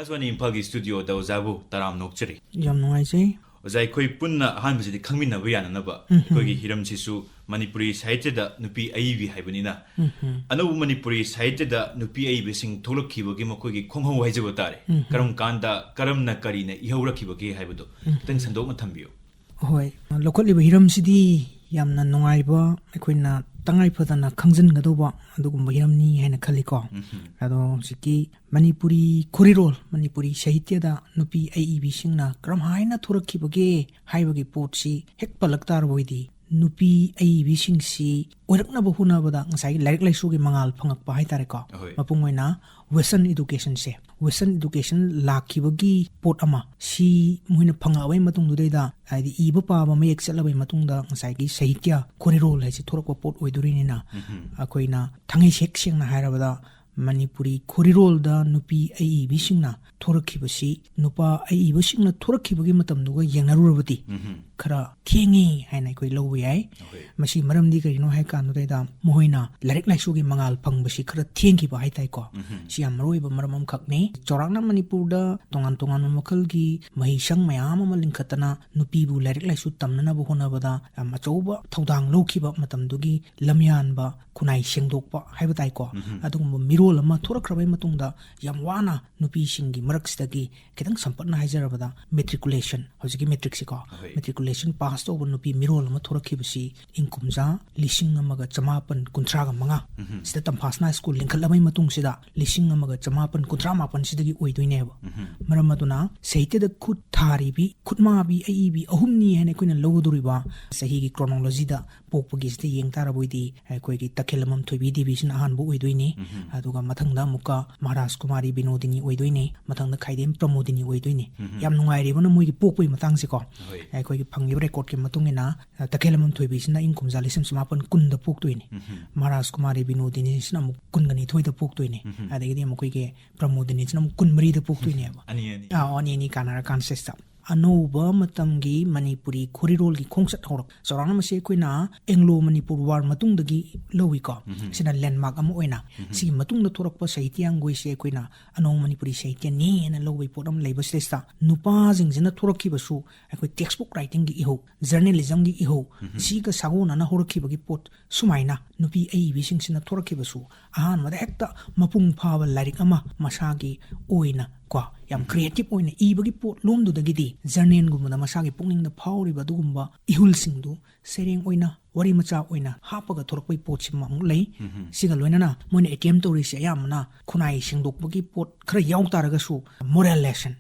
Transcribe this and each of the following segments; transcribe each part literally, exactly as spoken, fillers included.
ꯑꯀꯥꯁꯕꯥꯅꯤ ꯏꯝꯐꯥꯜꯒꯤ ꯁ꯭ꯇꯨꯗꯤꯑꯣꯗ ꯑꯣꯖꯥꯕꯨ ꯇꯔꯥꯝꯅ ꯑꯣꯛꯆꯔꯤ꯫ ꯌꯥꯝ ꯅꯨꯡꯉꯥꯏꯖꯩ꯫ ꯑꯣꯖꯥ, ꯑꯩꯈꯣꯏ ꯄꯨꯟꯅ ꯑꯍꯥꯟꯕꯁꯤꯗꯤ ꯈꯪꯃꯤꯟꯅꯕ ꯌꯥꯅꯅꯕ, ꯑꯩꯈꯣꯏꯒꯤ ꯍꯤꯔꯝꯁꯤꯁꯨ ꯃꯅꯤꯄꯨꯔꯤ ꯁꯥꯍꯤꯇ꯭ꯌꯗ ꯅꯨꯄꯤ ꯑꯏꯕꯤ ꯍꯥꯏꯕꯅꯤꯅ, ꯑꯅꯧꯕ ꯃꯅꯤꯄꯨꯔꯤ ꯁꯥꯍꯤꯇ꯭ꯌꯗ ꯅꯨꯄꯤ ꯑꯏꯕꯤꯁꯤꯡ ꯊꯣꯛꯂꯛꯈꯤꯕꯒꯤ ꯃꯈꯣꯏꯒꯤ ꯈꯣꯡꯍꯧ ꯍꯥꯏꯖꯕ ꯇꯥꯔꯦ, ꯀꯔꯝ ꯀꯥꯟꯗ, ꯀꯔꯝꯅ, ꯀꯔꯤꯅ ꯏꯍꯧꯔꯛꯈꯤꯕꯒꯦ ꯍꯥꯏꯕꯗꯣ ꯈꯤꯇꯪ ꯁꯟꯗꯣꯛꯅ ꯊꯝꯕꯤꯌꯨ꯫ ꯍꯣꯏ, ꯂꯧꯈꯠꯂꯤꯕ ꯍꯤꯔꯝꯁꯤꯗꯤ ꯌꯥꯝꯅ ꯅꯨꯡꯉꯥꯏꯕ, ꯑꯩꯈꯣꯏꯅ ꯇꯉꯥꯏ ꯐꯗꯅ ꯈꯪꯖꯤꯟꯒꯗꯧꯕ ꯑꯗꯨꯒꯨꯝꯕ ꯍꯤꯔꯝꯅꯤ ꯍꯥꯏꯅ ꯈꯜꯂꯤꯀꯣ꯫ ꯑꯗꯣ ꯍꯧꯖꯤꯛꯀꯤ ꯃꯅꯤꯄꯨꯔꯤ ꯈꯣꯔꯤꯔꯣꯜ, ꯃꯅꯤꯄꯨꯔꯤ ꯁꯥꯍꯤꯇ꯭ꯌꯗ ꯅꯨꯄꯤ ꯑꯏꯕꯤꯁꯤꯡꯅ ꯀꯔꯝ ꯍꯥꯏꯅ ꯊꯣꯔꯛꯈꯤꯕꯒꯦ ꯍꯥꯏꯕꯒꯤ ꯄꯣꯠꯁꯤ ꯍꯦꯛ ꯄꯜꯂꯛ ꯇꯥꯔꯕ ꯑꯣꯏꯗꯤ, ꯅꯨꯄꯤ ꯑꯏꯕꯤꯁꯤꯡꯁꯤ ꯑꯣꯏꯔꯛꯅꯕ ꯍꯣꯠꯅꯕꯗ ꯉꯁꯥꯏꯒꯤ ꯂꯥꯏꯔꯤꯛ ꯂꯥꯏꯁꯨꯒꯤ ꯃꯉꯥꯜ ꯐꯪꯉꯛꯄ ꯍꯥꯏꯇꯥꯔꯦꯀꯣ꯫ ꯑꯍꯣꯏ꯫ ꯃꯄꯨꯡ ꯑꯣꯏꯅ Western educationꯁꯦ, Western education ꯂꯥꯛꯈꯤꯕꯒꯤ ꯄꯣꯠ ꯑꯃ, ꯁꯤ ꯃꯈꯣꯏꯅ ꯐꯪꯉꯛꯑꯕꯩ ꯃꯇꯨꯡꯗꯨꯗꯩꯗ, ꯍꯥꯏꯗꯤ ꯏꯕ ꯄꯥꯕ ꯃꯌꯦꯛ ꯆꯠꯂꯕꯩ ꯃꯇꯨꯡꯗ ꯉꯁꯥꯏꯒꯤ ꯁꯥꯍꯤꯇ꯭ꯌ ꯈꯣꯔꯤꯔꯣꯜ ꯍꯥꯏꯁꯤ ꯊꯣꯔꯛꯄ ꯄꯣꯠ ꯑꯣꯏꯗꯣꯔꯤꯅꯤꯅ, ꯑꯩꯈꯣꯏꯅ ꯊꯥꯡꯉꯩ ꯁꯦꯡ ꯁꯦꯡꯅ ꯍꯥꯏꯔꯕꯗ ꯃꯅꯤꯄꯨꯔꯤ ꯈꯣꯔꯤꯔꯣꯜꯗ ꯅꯨꯄꯤ ꯑꯏꯕꯤꯁꯤꯡꯅ ꯊꯣꯔꯛꯈꯤꯕꯁꯤ ꯅꯨꯄꯥ ꯑꯏꯕꯁꯤꯡꯅ ꯊꯣꯔꯛꯈꯤꯕꯒꯤ ꯃꯇꯝꯗꯨꯒ ꯌꯦꯡꯅꯔꯨꯔꯕꯗꯤ ꯈꯔ ꯊꯦꯡꯉꯤ ꯍꯥꯏꯅ ꯑꯩꯈꯣꯏ ꯂꯧꯕ ꯌꯥꯏ꯫ ꯑꯍꯣꯏ꯫ ꯃꯁꯤ ꯃꯔꯝꯗꯤ ꯀꯔꯤꯅꯣ ꯍꯥꯏ ꯀꯥꯟꯗꯨꯗꯩꯗ ꯃꯈꯣꯏꯅ ꯂꯥꯏꯔꯤꯛ ꯂꯥꯏꯁꯨꯒꯤ ꯃꯉꯥꯜ ꯐꯪꯕꯁꯤ ꯈꯔ ꯊꯦꯡꯈꯤꯕ ꯍꯥꯏꯇꯥꯔꯦꯀꯣ꯫ ꯁꯤ ꯌꯥꯝ ꯃꯔꯨ ꯑꯣꯏꯕ ꯃꯔꯝ ꯑꯃꯈꯛꯅꯤ꯫ ꯆꯥꯎꯔꯥꯛꯅ ꯃꯅꯤꯄꯨꯔꯗ ꯇꯣꯉꯥꯟ ꯇꯣꯉꯥꯟꯕ ꯃꯈꯜꯒꯤ ꯃꯍꯩꯁꯪ ꯃꯌꯥꯝ ꯑꯃ ꯂꯤꯡꯈꯠꯇꯅ ꯅꯨꯄꯤꯕꯨ ꯂꯥꯏꯔꯤꯛ ꯂꯥꯏꯁꯨ ꯇꯝꯅꯅꯕ ꯍꯣꯠꯅꯕꯗ ꯌꯥꯝ ꯑꯆꯧꯕ ꯊꯧꯗꯥꯡ ꯂꯧꯈꯤꯕ ꯃꯇꯝꯗꯨꯒꯤ ꯂꯝꯌꯥꯟꯕ, ꯈꯨꯟꯅꯥꯏ ꯁꯦꯡꯗꯣꯛꯄ ꯍꯥꯏꯕ ꯇꯥꯏꯀꯣ꯫ ꯑꯗꯨꯒꯨꯝꯕ ꯃꯤꯔꯣꯜ ꯑꯃ ꯊꯣꯔꯛꯈ꯭ꯔꯕꯩ ꯃꯇꯨꯡꯗ ꯌꯥꯝ ꯋꯥꯅ ꯅꯨꯄꯤꯁꯤꯡꯒꯤ ꯃꯔꯛꯁꯤꯗꯒꯤ ꯈꯤꯇꯪ ꯁꯝꯄꯠꯅ ꯍꯥꯏꯖꯔꯕꯗ matriculation, ꯍꯧꯖꯤꯛꯀꯤ matricꯁꯤꯀꯣ, ꯍꯣꯏ꯫ Matriculation pass ꯇꯧꯕ ꯅꯨꯄꯤ ꯃꯤꯔꯣꯜ ꯑꯃ ꯊꯣꯔꯛꯈꯤꯕꯁꯤ ꯏꯪ ꯀꯨꯝꯖꯥ ꯂꯤꯁꯤꯡ ꯑꯃꯒ ꯆꯃꯥꯄꯟ ꯀꯨꯟꯊ꯭ꯔꯥꯒ ꯃꯉꯥ ꯁꯤꯗ ꯇꯝꯐꯥꯁꯅꯥ ꯁ꯭ꯀꯨꯜ ꯂꯤꯡꯈꯠꯂꯕꯩ ꯃꯇꯨꯡꯁꯤꯗ ꯂꯤꯁꯤꯡ ꯑꯃꯒ ꯆꯃꯥꯄꯟ ꯀꯨꯟꯊ꯭ꯔꯥ ꯃꯥꯄꯟꯁꯤꯗꯒꯤ ꯑꯣꯏꯗꯣꯏꯅꯦꯕ꯫ ꯃꯔꯝ ꯑꯗꯨꯅ ꯁꯥꯍꯤꯇ꯭ꯌꯗ ꯈꯨꯠ ꯊꯥꯔꯤꯕꯤ, ꯈꯨꯠꯃꯥꯕꯤ ꯑꯏꯕꯤ ꯑꯍꯨꯝꯅꯤ ꯍꯥꯏꯅ ꯑꯩꯈꯣꯏꯅ ꯂꯧꯒꯗꯧꯔꯤꯕ ꯆꯍꯤꯒꯤ chronologyꯗ ꯄꯣꯛꯄꯒꯤꯁꯤꯗ ꯌꯦꯡ ꯇꯥꯔꯕꯣꯏꯗꯤ ꯑꯩꯈꯣꯏꯒꯤ ꯇꯈꯦꯂꯝꯕꯝ ꯊꯣꯏꯕꯤ ꯗꯦꯕꯤꯁꯤꯅ ꯑꯍꯥꯟꯕ ꯑꯣꯏꯗꯣꯏꯅꯤ꯫ ꯑꯗꯨꯒ ꯃꯊꯪꯗ ꯑꯃꯨꯛꯀ ꯃꯍꯥꯔꯥꯖ ꯀꯨꯃꯥꯔꯤ ꯕꯤꯅꯣꯗꯤꯅꯤ ꯑꯣꯏꯗꯣꯏꯅꯤ꯫ ꯃꯊꯪꯗ ꯈꯥꯏꯗꯦꯝ ꯄ꯭ꯔꯃꯣꯗꯤꯅꯤ ꯑꯣꯏꯗꯣꯏꯅꯤ꯫ ꯌꯥꯝ ꯅꯨꯡꯉꯥꯏꯔꯤꯕꯅ ꯃꯣꯏꯒꯤ ꯄꯣꯛꯄꯒꯤ ꯃꯇꯥꯡꯁꯦꯀꯣ꯫ ꯍꯣꯏ꯫ ꯑꯩꯈꯣꯏꯒꯤ ꯐꯪꯉꯤꯕ recordꯀꯤ ꯃꯇꯨꯡ ꯏꯟꯅ, ꯑ, ꯇꯈꯦꯂꯝꯕꯝ ꯊꯣꯏꯕꯤꯁꯤꯅ ꯏꯪ ꯀꯨꯝꯖꯥ ꯂꯤꯁꯤꯡ ꯆꯃꯥꯄꯟ ꯀꯨꯟꯗ ꯄꯣꯛꯇꯣꯏꯅꯤ꯫ ꯃꯍꯥꯔꯥꯖ ꯀꯨꯃꯥꯔꯤ ꯕꯤꯅꯣꯗꯤꯅꯤꯁꯤꯅ ꯑꯃꯨꯛ ꯀꯨꯟꯒ ꯅꯤꯊꯣꯏꯗ ꯄꯣꯛꯇꯣꯏꯅꯤ꯫ ꯑꯗꯒꯤꯗꯤ ꯑꯃꯨꯛ ꯑꯩꯈꯣꯏꯒꯤ ꯄ꯭ꯔꯃꯣꯗꯤꯅꯤꯁꯤꯅ ꯑꯃꯨꯛ ꯀꯨꯟꯃꯔꯤꯗ ꯄꯣꯛꯇꯣꯏꯅꯦꯕ꯫ ꯑꯅꯤ ꯑꯅꯤ꯫ ꯑꯥ, ꯑꯅꯤ ꯑꯅꯤ ꯀꯥꯟꯅꯔꯀꯥꯟꯁꯤꯗ꯫ ꯑꯅꯧꯕ ꯃꯇꯝꯒꯤ ꯃꯅꯤꯄꯨꯔꯤ ꯈꯣꯔꯤꯔꯣꯜꯒꯤ ꯈꯣꯡꯆꯠ ꯍꯧꯔꯛ꯫ ꯆꯥꯎꯔꯥꯛꯅ ꯃꯁꯤ ꯑꯩꯈꯣꯏꯅ ꯑꯦꯡꯂꯣ ꯃꯅꯤꯄꯨꯔ ꯋꯥꯔ ꯃꯇꯨꯡꯗꯒꯤ ꯂꯧꯏꯀꯣ꯫ ꯁꯤꯅ ꯂꯦꯟꯃꯥꯔꯛ ꯑꯃ ꯑꯣꯏꯅ꯫ ꯁꯤꯒꯤ ꯃꯇꯨꯡꯗ ꯊꯣꯔꯛꯄ ꯁꯥꯍꯤꯇ꯭ꯌꯥꯡꯒꯣꯏꯁꯦ ꯑꯩꯈꯣꯏꯅ ꯑꯅꯧꯕ ꯃꯅꯤꯄꯨꯔꯤ ꯁꯥꯍꯤꯇ꯭ꯌꯅꯤ ꯍꯥꯏꯅ ꯂꯧꯕꯒꯤ ꯄꯣꯠ ꯑꯃ ꯂꯩꯕꯁꯤꯗꯩꯁꯤꯗ, ꯅꯨꯄꯥꯁꯤꯡꯁꯤꯅ ꯊꯣꯔꯛꯈꯤꯕꯁꯨ ꯑꯩꯈꯣꯏ ꯇꯦꯛꯁꯕꯨꯛ ꯔꯥꯏꯇꯤꯡꯒꯤ ꯏꯍꯧ, ꯖꯔꯅꯦꯂꯤꯖꯝꯒꯤ ꯏꯍꯧ, ꯁꯤꯒ ꯁꯥꯒꯣꯟꯅꯅ ꯍꯧꯔꯛꯈꯤꯕꯒꯤ ꯄꯣꯠ ꯁꯨꯃꯥꯏꯅ ꯅꯨꯄꯤ ꯑꯏꯕꯤꯁꯤꯡꯁꯤꯅ ꯊꯣꯔꯛꯈꯤꯕꯁꯨ ꯑꯍꯥꯟꯕꯗ ꯍꯦꯛꯇ ꯃꯄꯨꯡ ꯐꯥꯕ ꯂꯥꯏꯔꯤꯛ ꯑꯃ ꯃꯁꯥꯒꯤ ꯑꯣꯏꯅ ꯀꯣ, ꯌꯥꯝ ꯀ꯭ꯔꯤꯌꯦꯇꯤꯞ ꯑꯣꯏꯅ ꯏꯕꯒꯤ ꯄꯣꯠ ꯂꯣꯝꯗꯨꯗꯒꯤꯗꯤ ꯖꯔꯅꯦꯜꯒꯨꯝꯕꯗ ꯃꯁꯥꯒꯤ ꯄꯨꯛꯅꯤꯡꯗ ꯐꯥꯎꯔꯤꯕ ꯑꯗꯨꯒꯨꯝꯕ ꯏꯍꯨꯜꯁꯤꯡꯗꯨ ꯁꯩꯔꯦꯡ ꯑꯣꯏꯅ, ꯋꯥꯔꯤ ꯃꯆꯥ ꯑꯣꯏꯅ ꯍꯥꯞꯄꯒ ꯊꯣꯔꯛꯄꯒꯤ ꯄꯣꯠꯁꯤꯃ ꯑꯃꯨꯛ ꯂꯩ꯫ ꯁꯤꯒ ꯂꯣꯏꯅꯅ ꯃꯣꯏꯅ ꯑꯦꯇꯦꯝ ꯇꯧꯔꯤꯁꯦ ꯑꯌꯥꯝꯕꯅ ꯈꯨꯟꯅꯥꯏ ꯁꯦꯡꯗꯣꯛꯄꯒꯤ ꯄꯣꯠ ꯈꯔ ꯌꯥꯎ ꯇꯥꯔꯒꯁꯨ moral lesson,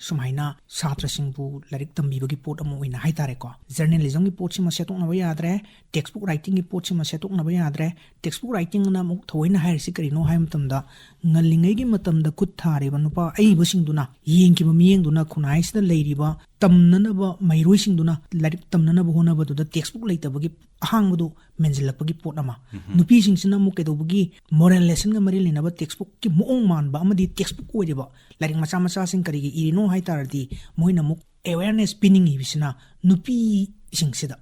ꯁꯨꯃꯥꯏꯅ ꯁꯥꯇ꯭ꯔꯁꯤꯡꯕꯨ ꯂꯥꯏꯔꯤꯛ ꯇꯝꯕꯤꯕꯒꯤ ꯄꯣꯠ ꯑꯃ ꯑꯣꯏꯅ ꯍꯥꯏꯇꯥꯔꯦꯀꯣ꯫ ꯖꯔꯅꯦꯂꯤꯖꯝꯒꯤ ꯄꯣꯠꯁꯤꯃ ꯁꯦꯠꯇꯣꯛꯅꯕ ꯌꯥꯗ꯭ꯔꯦ, ꯇꯦꯛꯁꯕꯨꯛ ꯔꯥꯏꯇꯤꯡꯒꯤ ꯄꯣꯠꯁꯤꯃ ꯁꯦꯠꯇꯣꯛꯅꯕ ꯌꯥꯗ꯭ꯔꯦ꯫ ꯇꯦꯛꯁꯕꯨꯛ ꯔꯥꯏꯇꯤꯡ ꯑꯅ ꯑꯃꯨꯛ ꯊꯑꯣꯏꯅ ꯍꯥꯏꯔꯤꯁꯤ ꯀꯔꯤꯅꯣ ꯍꯥꯏꯕ ꯃꯇꯝꯗ, ꯉꯜꯂꯤꯉꯩꯒꯤ ꯃꯇꯝꯗ ꯈꯨꯠ ꯊꯥꯔꯤꯕ ꯅꯨꯄꯥ ꯑꯏꯕꯁꯤꯡꯗꯨꯅ ꯌꯦꯡꯈꯤꯕ ꯃꯤꯠꯌꯦꯡꯗꯨꯅ ꯈꯨꯟꯅꯥꯏꯁꯤꯗ ꯂꯩꯔꯤꯕ ꯇꯝꯅꯅꯕ ꯃꯍꯩꯔꯣꯏꯁꯤꯡꯗꯨꯅ ꯂꯥꯏꯔꯤꯛ ꯇꯝꯅꯅꯕ ꯍꯣꯠꯅꯕꯗꯨꯗ ꯇꯦꯛꯁꯕꯨꯛ ꯂꯩꯇꯕꯒꯤ ꯑꯍꯥꯡꯕꯗꯨ ꯃꯦꯟꯁꯤꯜꯂꯛꯄꯒꯤ ꯄꯣꯠ ꯑꯃ꯫ ꯅꯨꯄꯤꯁꯤꯡꯁꯤꯅ ꯑꯃꯨꯛ ꯀꯩꯗꯧꯕꯒꯤ moral lessonꯒ ꯃꯔꯤ ꯂꯩꯅꯕ ꯇꯦꯛꯁꯕꯨꯛꯀꯤ ꯃꯑꯣꯡ ꯃꯥꯟꯕ ꯑꯃꯗꯤ ꯇꯦꯛꯁꯕꯨꯛ ꯑꯣꯏꯔꯤꯕ ꯂꯥꯏꯔꯤꯛ ꯃꯆꯥ ꯃꯆꯥꯁꯤꯡ ꯀꯔꯤꯒꯤ ꯏꯔꯤꯅꯣ ꯍꯥꯏ ꯇꯥꯔꯗꯤ, ꯃꯣꯏꯅ ꯑꯃꯨꯛ awareness ꯄꯤꯅꯤꯡꯉꯤꯕꯁꯤꯅ ꯅꯨꯄꯤꯁꯤꯡꯁꯤꯗ꯫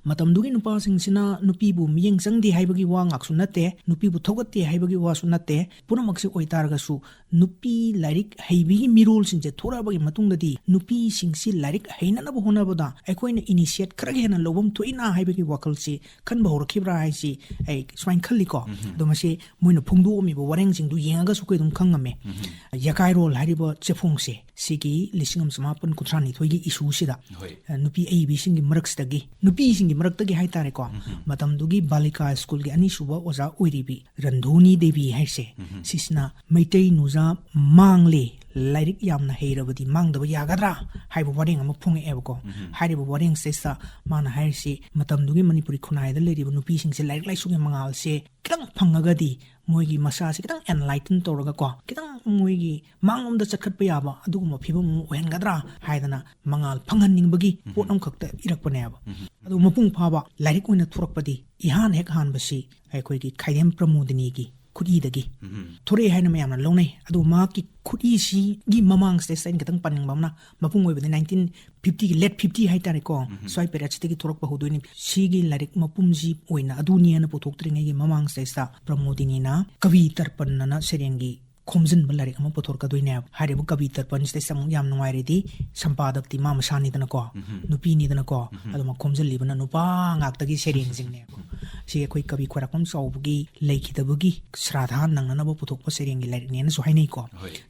ꯃꯇꯝꯗꯨꯒꯤ ꯅꯨꯄꯥꯁꯤꯡꯁꯤꯅ ꯅꯨꯄꯤꯕꯨ ꯃꯤꯠꯌꯦꯡ ꯆꯪꯗꯦ ꯍꯥꯏꯕꯒꯤ ꯋꯥ ꯉꯥꯛꯁꯨ ꯅꯠꯇꯦ, ꯅꯨꯄꯤꯕꯨ ꯊꯧꯒꯠꯇꯦ ꯍꯥꯏꯕꯒꯤ ꯋꯥꯁꯨ ꯅꯠꯇꯦ꯫ ꯄꯨꯝꯅꯃꯛꯁꯤ ꯑꯣꯏꯇꯥꯔꯒꯁꯨ ꯅꯨꯄꯤ ꯂꯥꯏꯔꯤꯛ ꯍꯩꯕꯤꯒꯤ ꯃꯤꯔꯣꯜꯁꯤꯡꯁꯦ ꯊꯣꯔꯛꯑꯕꯒꯤ ꯃꯇꯨꯡꯗꯗꯤ ꯅꯨꯄꯤꯁꯤꯡꯁꯤ ꯂꯥꯏꯔꯤꯛ ꯍꯩꯅꯅꯕ ꯍꯣꯠꯅꯕꯗ ꯑꯩꯈꯣꯏꯅ initiate ꯈꯔ ꯍꯦꯟꯅ ꯂꯧꯐꯝ ꯊꯣꯛꯏꯅ ꯍꯥꯏꯕꯒꯤ ꯋꯥꯈꯜꯁꯤ ꯈꯟꯕ ꯍꯧꯔꯛꯈꯤꯕ꯭ꯔꯥ ꯍꯥꯏꯁꯤ ꯑꯩ ꯁꯨꯃꯥꯏꯅ ꯈꯜꯂꯤꯀꯣ꯫ ꯑꯗꯣ ꯃꯁꯤ ꯃꯣꯏꯅ ꯐꯣꯡꯗꯣꯛꯑꯝꯃꯤꯕ ꯋꯥꯔꯦꯡꯁꯤꯡꯗꯨ ꯌꯦꯡꯉꯒꯁꯨ ꯑꯩꯈꯣꯏ ꯑꯗꯨꯝ ꯈꯪꯉꯝꯃꯦ꯫ ꯌꯀꯥꯏꯔꯣꯜ ꯍꯥꯏꯔꯤꯕ ꯆꯦꯐꯣꯡꯁꯦ ꯁꯤꯒꯤ ꯂꯤꯁꯤꯡ ꯑꯃ ꯆꯃꯥꯄꯟ ꯀꯨꯟꯊ꯭ꯔꯥ ꯅꯤꯊꯣꯏꯒꯤ issueꯁꯤꯗ, ꯍꯣꯏ꯫ ꯑ, ꯅꯨꯄꯤ ꯑꯏꯕꯤꯁꯤꯡꯒꯤ ꯃꯔꯛꯁꯤꯗꯒꯤ, ꯅꯨꯄꯤꯁꯤꯡꯒꯤ ꯃꯔꯛꯇꯒꯤ ꯍꯥꯏꯇꯥꯔꯦꯀꯣ, ꯃꯇꯝꯗꯨꯒꯤ ꯕꯥꯂꯤꯀꯥ ꯁ꯭ꯀꯨꯜꯒꯤ ꯑꯅꯤꯁꯨꯕ ꯑꯣꯖꯥ ꯑꯣꯏꯔꯤꯕꯤ ꯔꯟꯙꯣꯅꯤ ꯗꯦꯕꯤ ꯍꯥꯏꯁꯦ, ꯁꯤꯁꯤꯅ "ꯃꯩꯇꯩ ꯅꯨꯖꯥ ꯃꯥꯡꯂꯦ, ꯂꯥꯏꯔꯤꯛ ꯌꯥꯝꯅ ꯍꯩꯔꯕꯗꯤ ꯃꯥꯡꯗꯕ ꯌꯥꯒꯗ꯭ꯔꯥ?" ꯍꯥꯏꯕ ꯋꯥꯔꯦꯡ ꯑꯃ ꯐꯣꯡꯉꯛꯑꯦꯕꯀꯣ꯫ ꯍꯥꯏꯔꯤꯕ ꯋꯥꯔꯦꯡꯁꯤꯗꯩꯁꯤꯗ ꯃꯥꯅ ꯍꯥꯏꯔꯤꯁꯤ, ꯃꯇꯝꯗꯨꯒꯤ ꯃꯅꯤꯄꯨꯔꯤ ꯈꯨꯟꯅꯥꯏꯗ ꯂꯩꯔꯤꯕ ꯅꯨꯄꯤꯁꯤꯡꯁꯦ ꯂꯥꯏꯔꯤꯛ ꯂꯥꯏꯁꯨꯒꯤ ꯃꯉꯥꯜꯁꯦ ꯈꯤꯇꯪ ꯐꯪꯉꯒꯗꯤ ꯃꯣꯏꯒꯤ ꯃꯁꯥꯁꯦ ꯈꯤꯇꯪ enlighten ꯇꯧꯔꯒꯀꯣ, ꯈꯤꯇꯪ ꯃꯣꯏꯒꯤ ꯃꯥꯡꯂꯣꯝꯗ ꯆꯠꯈꯠꯄ ꯌꯥꯕ ꯑꯗꯨꯒꯨꯝꯕ ꯐꯤꯕꯝ ꯑꯃ ꯑꯣꯏꯍꯟꯒꯗ꯭ꯔꯥ ꯍꯥꯏꯗꯅ ꯃꯉꯥꯜ ꯐꯪꯍꯟꯅꯤꯡꯕꯒꯤ ꯄꯣꯠ ꯑꯃꯈꯛꯇ ꯏꯔꯛꯄꯅꯦꯕ꯫ ꯑꯗꯨ ꯃꯄꯨꯡ ꯐꯥꯕ ꯂꯥꯏꯔꯤꯛ ꯑꯣꯏꯅ ꯊꯣꯔꯛꯄꯗꯤ ꯏꯍꯥꯟ ꯍꯦꯛ ꯍꯥꯟꯕꯁꯤ ꯑꯩꯈꯣꯏꯒꯤ ꯈꯥꯏꯗꯦꯝ ꯄ꯭ꯔꯃꯣꯗꯤꯅꯤꯒꯤ ꯈꯨꯠꯏꯗꯒꯤ ꯊꯣꯔꯛꯑꯦ ꯍꯥꯏꯅ ꯃꯌꯥꯝꯅ ꯂꯧꯅꯩ꯫ ꯑꯗꯨ ꯃꯍꯥꯛꯀꯤ ꯈꯨꯠꯏꯁꯤꯒꯤ ꯃꯃꯥꯡꯁꯤꯗꯩꯁꯤꯗ ꯑꯩꯅ ꯈꯤꯇꯪ ꯄꯟꯅꯤꯡꯕ ꯑꯃꯅ, ꯃꯄꯨꯡ ꯑꯣꯏꯕꯗꯤ ꯅꯥꯏꯟꯇꯤꯟ ꯐꯤꯐꯇꯤꯒꯤ ꯂꯦꯠ ꯐꯤꯐꯇꯤ ꯍꯥꯏꯇꯥꯔꯦꯀꯣ, ꯁ꯭ꯋꯥꯏ ꯄꯦꯔꯦꯠꯁꯤꯗꯒꯤ ꯊꯣꯔꯛꯄ ꯍꯧꯗꯣꯏꯅꯤ꯫ ꯁꯤꯒꯤ ꯂꯥꯏꯔꯤꯛ ꯃꯄꯨꯝꯁꯤ ꯑꯣꯏꯅ ꯑꯗꯨꯅꯤ ꯍꯥꯏꯅ ꯄꯨꯊꯣꯛꯇ꯭ꯔꯤꯉꯩꯒꯤ ꯃꯃꯥꯡꯁꯤꯗꯩꯁꯤꯗ ꯄ꯭ꯔꯃꯣꯗꯤꯅꯤꯅ ꯀꯕꯤ ꯇꯔꯄꯟ ꯑꯅ ꯁꯩꯔꯦꯡꯒꯤ ꯈꯣꯝꯖꯤꯟꯕ ꯂꯥꯏꯔꯤꯛ ꯑꯃ ꯄꯨꯊꯣꯔꯛꯀꯗꯣꯏꯅꯦꯕ꯫ ꯍꯥꯏꯔꯤꯕ ꯀꯕꯤ ꯇꯔꯄꯟꯁꯤꯗꯩꯁꯤꯗ ꯑꯃꯨꯛ ꯌꯥꯝ ꯅꯨꯡꯉꯥꯏꯔꯤꯗꯤ ꯁꯝꯄꯥꯗꯛꯇꯤ ꯃꯥ ꯃꯁꯥꯅꯤꯗꯅꯀꯣ, ꯅꯨꯄꯤꯅꯤꯗꯅꯀꯣ, ꯑꯗꯨꯃ ꯈꯣꯝꯖꯤꯜꯂꯤꯕꯅ ꯅꯨꯄꯥ ꯉꯥꯛꯇꯒꯤ ꯁꯩꯔꯦꯡꯁꯤꯡꯅꯦꯕ꯫ ꯁꯤ ꯑꯩꯈꯣꯏ ꯀꯕꯤ ꯈ꯭ꯋꯥꯏꯔꯥꯛꯄꯝ ꯆꯥꯎꯕꯒꯤ ꯂꯩꯈꯤꯗꯕꯒꯤ ꯁ꯭ꯔꯥꯙꯥ ꯅꯪꯅꯅꯕ ꯄꯨꯊꯣꯛꯄ ꯁꯩꯔꯦꯡꯒꯤ ꯂꯥꯏꯔꯤꯛꯅꯦꯅꯁꯨ ꯍꯥꯏꯅꯩꯀꯣ꯫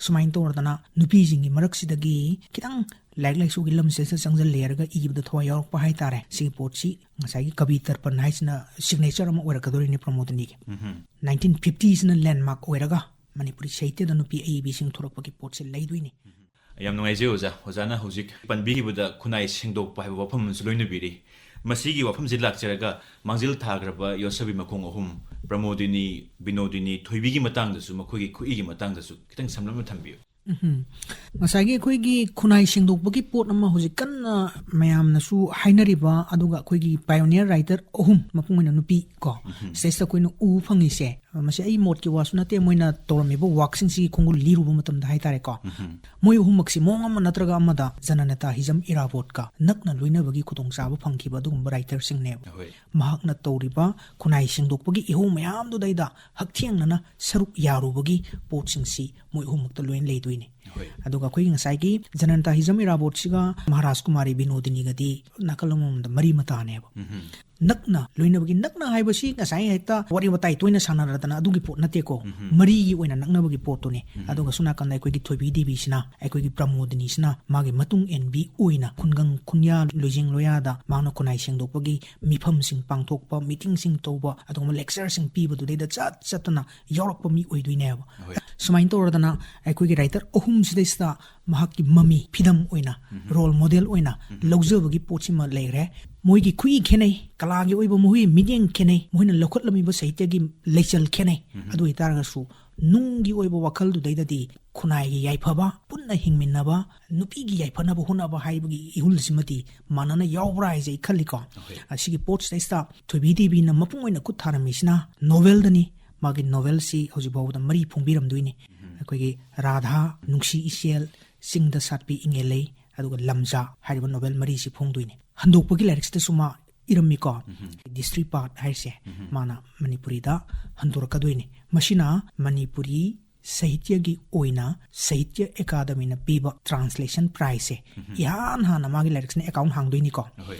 ꯁꯨꯃꯥꯏꯅ ꯇꯧꯔꯗꯅ ꯅꯨꯄꯤꯁꯤꯡꯒꯤ ꯃꯔꯛꯁꯤꯗꯒꯤ ꯈꯤꯇꯪ ꯂꯥꯏꯔꯤꯛ ꯂꯥꯏꯁꯨꯒꯤ ꯂꯝꯁꯤꯗ ꯆꯪꯁꯤꯜꯂꯦꯔꯒ ꯏꯕꯗ ꯊꯋꯥꯏ ꯌꯥꯎꯔꯛꯄ ꯍꯥꯏꯇꯥꯔꯦ꯫ ꯁꯤꯒꯤ ꯄꯣꯠꯁꯤ ꯉꯁꯥꯏꯒꯤ ꯀꯕꯤ ꯇꯔꯄꯟ ꯍꯥꯏꯁꯤꯅ ꯁꯤꯒꯅꯦꯆꯔ ꯑꯃ ꯑꯣꯏꯔꯛꯀꯗꯣꯔꯤꯅꯤ ꯄ꯭ꯔꯃꯣꯗꯤꯅꯤꯒꯤ꯫ ꯅꯥꯏꯟꯇꯤꯟ ꯐꯤꯐꯇꯤꯁꯤꯅ ꯂꯦꯟꯃꯥꯔꯛ ꯑꯣꯏꯔꯒ ꯃꯅꯤꯄꯨꯔꯤ ꯁꯥꯍꯤꯇ꯭ꯌꯗ ꯅꯨꯄꯤ ꯑꯏꯕꯤꯁꯤꯡ ꯊꯣꯔꯛꯄꯒꯤ ꯄꯣꯠꯁꯦ ꯂꯩꯗꯣꯏꯅꯤ꯫ ꯌꯥꯝ ꯅꯨꯡꯉꯥꯏꯖꯩ ꯑꯣꯖꯥ꯫ ꯑꯣꯖꯥꯅ ꯍꯧꯖꯤꯛ ꯄꯟꯕꯤꯈꯤꯕꯗ ꯈꯨꯟꯅꯥꯏ ꯁꯦꯡꯗꯣꯛꯄ ꯍꯥꯏꯕ ꯋꯥꯐꯝ ꯑꯃꯁꯨ ꯂꯣꯏꯅꯕꯤꯔꯤ꯫ ꯃꯁꯤꯒꯤ ꯋꯥꯐꯝꯁꯤ ꯂꯥꯛꯆꯔꯒ ꯃꯥꯡꯖꯤꯜ ꯊꯥꯈ꯭ꯔꯕ ꯌꯣꯠꯁꯕꯤ ꯃꯈꯣꯡ ꯑꯍꯨꯝ, ꯄ꯭ꯔꯃꯣꯗꯤꯅꯤ, ꯕꯤꯅꯣꯗꯤꯅꯤ, ꯊꯣꯏꯕꯤꯒꯤ ꯃꯇꯥꯡꯗꯁꯨ, ꯃꯈꯣꯏꯒꯤ ꯈꯨꯠꯏꯒꯤ ꯃꯇꯥꯡꯗꯁꯨ ꯈꯤꯇꯪ ꯁꯝꯂꯞꯅ ꯊꯝꯕꯤꯌꯨ꯫ ꯎꯝ꯫ ꯉꯁꯥꯏꯒꯤ ꯑꯩꯈꯣꯏꯒꯤ ꯈꯨꯟꯅꯥꯏ ꯁꯦꯡꯗꯣꯛꯄꯒꯤ ꯄꯣꯠ ꯑꯃ ꯍꯧꯖꯤꯛ ꯀꯟꯅ ꯃꯌꯥꯝꯅꯁꯨ ꯍꯥꯏꯅꯔꯤꯕ, ꯑꯗꯨꯒ ꯑꯩꯈꯣꯏꯒꯤ ꯄꯥꯏꯑꯣꯅꯤꯌꯔ ꯔꯥꯏꯇꯔ ꯑꯍꯨꯝ, ꯃꯄꯨꯡ ꯑꯣꯏꯅ ꯅꯨꯄꯤ ꯀꯣ, ꯁꯤꯗꯩꯁꯤꯗ ꯑꯩꯈꯣꯏꯅ ꯎꯕ ꯐꯪꯉꯤꯁꯦ, ꯃꯁꯤ ꯑꯩ ꯃꯣꯠꯀꯤ ꯋꯥꯁꯨ ꯅꯠꯇꯦ, ꯃꯣꯏꯅ ꯇꯧꯔꯝꯃꯤꯕ ꯋꯥꯛꯁꯤꯡꯁꯤꯒꯤ ꯈꯣꯡꯒꯨꯜ ꯂꯤꯔꯨꯕ ꯃꯇꯝꯗ ꯍꯥꯏꯇꯥꯔꯦꯀꯣ, ꯃꯣꯏ ꯑꯍꯨꯝꯃꯛꯁꯤ ꯃꯑꯣꯡ ꯑꯃ ꯅꯠꯇ꯭ꯔꯒ ꯑꯃꯗ ꯖꯅꯅꯦꯇꯥ ꯍꯤꯖꯝ ꯏꯔꯥꯕꯣꯠꯀ ꯅꯛꯅ ꯂꯣꯏꯅꯕꯒꯤ ꯈꯨꯗꯣꯡꯆꯥꯕ ꯐꯪꯈꯤꯕ ꯑꯗꯨꯒꯨꯝꯕ ꯔꯥꯏꯇꯔꯁꯤꯡꯅꯦꯕ꯫ ꯍꯣꯏ꯫ ꯃꯍꯥꯛꯅ ꯇꯧꯔꯤꯕ ꯈꯨꯟꯅꯥꯏ ꯁꯦꯡꯗꯣꯛꯄꯒꯤ ꯏꯍꯧ ꯃꯌꯥꯝꯗꯨꯗꯩꯗ ꯍꯛꯊꯦꯡꯅꯅ ꯁꯔꯨꯛ ꯌꯥꯔꯨꯕꯒꯤ ꯄꯣꯠꯁꯤꯡꯁꯤ ꯃꯣꯏ ꯑꯍꯨꯝꯃꯛꯇ ꯂꯣꯏꯅ ꯂꯩꯗꯣꯏꯅꯤ꯫ ꯍꯣꯏ꯫ ꯑꯗꯨꯒ ꯑꯩꯈꯣꯏꯒꯤ ꯉꯁꯥꯏꯒꯤ ꯖꯅꯅꯦꯇꯥ ꯍꯤꯖꯝ ꯏꯔꯥꯕꯣꯠꯁꯤꯒ ꯃꯍꯥꯔꯥꯖ ꯀꯨꯃꯥꯔꯤ ꯕꯤꯅꯣꯗꯤꯅꯤꯒꯗꯤ ꯅꯥꯀꯜ ꯑꯃꯃꯝꯗ ꯃꯔꯤ ꯃꯇꯥꯅꯦꯕ꯫ ꯅꯛꯅ ꯂꯣꯏꯅꯕꯒꯤ, ꯅꯛꯅ ꯍꯥꯏꯕꯁꯤ ꯉꯁꯥꯏ ꯍꯦꯛꯇ ꯋꯥꯔꯤ ꯋꯥꯇꯥꯏ ꯇꯣꯏꯅ ꯁꯥꯟꯅꯔꯗꯅ ꯑꯗꯨꯒꯤ ꯄꯣꯠ ꯅꯠꯇꯦꯀꯣ꯫ ꯃꯔꯤꯒꯤ ꯑꯣꯏꯅ ꯅꯛꯅꯕꯒꯤ ꯄꯣꯠꯇꯨꯅꯤ꯫ ꯑꯗꯨꯒ ꯁꯣꯝ ꯅꯥꯀꯟꯗ ꯑꯩꯈꯣꯏꯒꯤ ꯊꯣꯏꯕꯤ ꯗꯦꯕꯤꯁꯤꯅ, ꯑꯩꯈꯣꯏꯒꯤ ꯄ꯭ꯔꯃꯣꯗꯤꯅꯤꯁꯤꯅ ꯃꯥꯒꯤ ꯃꯇꯨꯡ ꯏꯟꯕꯤ ꯑꯣꯏꯅ ꯈꯨꯡꯒꯪ ꯈꯨꯟꯌꯥ, ꯂꯣꯏꯖꯤꯡ ꯂꯣꯌꯥꯗ ꯃꯍꯥꯛꯅ ꯈꯨꯟꯅꯥꯏ ꯁꯦꯡꯗꯣꯛꯄꯒꯤ ꯃꯤꯐꯝꯁꯤꯡ ꯄꯥꯡꯊꯣꯛꯄ, ꯃꯤꯇꯤꯡꯁꯤꯡ ꯇꯧꯕ, ꯑꯗꯨꯒꯨꯝꯕ ꯂꯦꯛꯆꯔꯁꯤꯡ ꯄꯤꯕꯗꯨꯗꯩꯗ ꯆꯠ ꯆꯠꯇꯅ ꯌꯥꯎꯔꯛꯄ ꯃꯤ ꯑꯣꯏꯗꯣꯏꯅꯦꯕ꯫ ꯍꯣꯏ꯫ ꯁꯨꯃꯥꯏꯅ ꯇꯧꯔꯗꯅ ꯑꯩꯈꯣꯏꯒꯤ ꯔꯥꯏꯇꯔ ꯑꯍꯨꯝꯁꯤꯗꯩꯁꯤꯗ ꯃꯍꯥꯛꯀꯤ ꯃꯃꯤ, ꯐꯤꯗꯝ ꯑꯣꯏꯅ, ꯔꯣꯜ ꯃꯣꯗꯦꯜ ꯑꯣꯏꯅ ꯂꯧꯖꯕꯒꯤ ꯄꯣꯠꯁꯤꯃ ꯂꯩꯈ꯭ꯔꯦ꯫ ꯃꯣꯏꯒꯤ ꯈꯨꯠꯏ ꯈꯦꯠꯅꯩ, ꯀꯂꯥꯒꯤ ꯑꯣꯏꯕ ꯃꯈꯣꯏꯒꯤ ꯃꯤꯠꯌꯦꯡ ꯈꯦꯠꯅꯩ, ꯃꯈꯣꯏꯅ ꯂꯧꯈꯠꯂꯝꯃꯤꯕ ꯁꯥꯍꯤꯇ꯭ꯌꯒꯤ ꯂꯩꯆꯜ ꯈꯦꯠꯅꯩ꯫ ꯑꯗꯨ ꯑꯣꯏꯇꯥꯔꯒꯁꯨ ꯅꯨꯡꯒꯤ ꯑꯣꯏꯕ ꯋꯥꯈꯜꯗꯨꯗꯩꯗꯗꯤ ꯈꯨꯟꯅꯥꯏꯒꯤ ꯌꯥꯏꯐꯕ, ꯄꯨꯟꯅ ꯍꯤꯡꯃꯤꯟꯅꯕ, ꯅꯨꯄꯤꯒꯤ ꯌꯥꯏꯐꯅꯕ ꯍꯣꯠꯅꯕ ꯍꯥꯏꯕꯒꯤ ꯏꯍꯨꯜꯁꯤꯃꯗꯤ ꯃꯥꯟꯅꯅ ꯌꯥꯎꯕ꯭ꯔꯥ ꯍꯥꯏꯁꯦ ꯑꯩ ꯈꯜꯂꯤꯀꯣ꯫ ꯍꯣꯏ꯫ ꯑꯁꯤꯒꯤ ꯄꯣꯠꯁꯤꯗꯩꯁꯤꯗ ꯊꯣꯏꯕꯤ ꯗꯦꯕꯤꯅ ꯃꯄꯨꯡ ꯑꯣꯏꯅ ꯈꯨꯠ ꯊꯥꯔꯝꯃꯤꯁꯤꯅ ꯅꯣꯚꯦꯜꯗꯅꯤ꯫ ꯃꯥꯒꯤ ꯅꯣꯕꯦꯜꯁꯤ ꯍꯧꯖꯤꯛ ꯐꯥꯎꯕꯗ ꯃꯔꯤ ꯐꯣꯡꯕꯤꯔꯝꯗꯣꯏꯅꯤ꯫ ꯑꯩꯈꯣꯏꯒꯤ ꯔꯥꯙꯥ, ꯅꯨꯡꯁꯤ ꯏꯆꯦꯜ, ꯆꯤꯡꯗ ꯁꯥꯠꯄꯤ ꯏꯉꯦꯜꯂꯩ, ꯑꯗꯨꯒ ꯂꯝꯖꯥ ꯍꯥꯏꯔꯤꯕ ꯅꯣꯕꯦꯜ ꯃꯔꯤꯁꯤ ꯐꯣꯡꯗꯣꯏꯅꯤ꯫ ꯍꯟꯗꯣꯛꯄꯒꯤ ꯂꯥꯏꯔꯤꯛꯁꯤꯗꯁꯨ ꯃꯥ ꯏꯔꯝꯃꯤꯀꯣ꯫ ꯗꯤꯁꯇ꯭ꯔꯤ ꯄꯥꯠ ꯍꯥꯏꯔꯤꯁꯦ ꯃꯥꯅ ꯃꯅꯤꯄꯨꯔꯤꯗ ꯍꯟꯗꯣꯔꯛꯀꯗꯣꯏꯅꯤ꯫ ꯃꯁꯤꯅ ꯃꯅꯤꯄꯨꯔꯤ ꯁꯥꯍꯤꯇ꯭ꯌꯒꯤ ꯑꯣꯏꯅ ꯁꯥꯍꯤꯇ꯭ꯌ ꯑꯦꯀꯥꯗꯃꯤꯅ ꯄꯤꯕ ꯇ꯭ꯔꯥꯟꯁꯂꯦꯁꯟ ꯄ꯭ꯔꯥꯏꯖꯁꯦ ꯏꯍꯥꯟ ꯍꯥꯟꯅ ꯃꯥꯒꯤ ꯂꯥꯏꯔꯤꯛꯁꯤꯅ ꯑꯦꯀꯥꯎꯟ ꯍꯥꯡꯗꯣꯏꯅꯤꯀꯣ꯫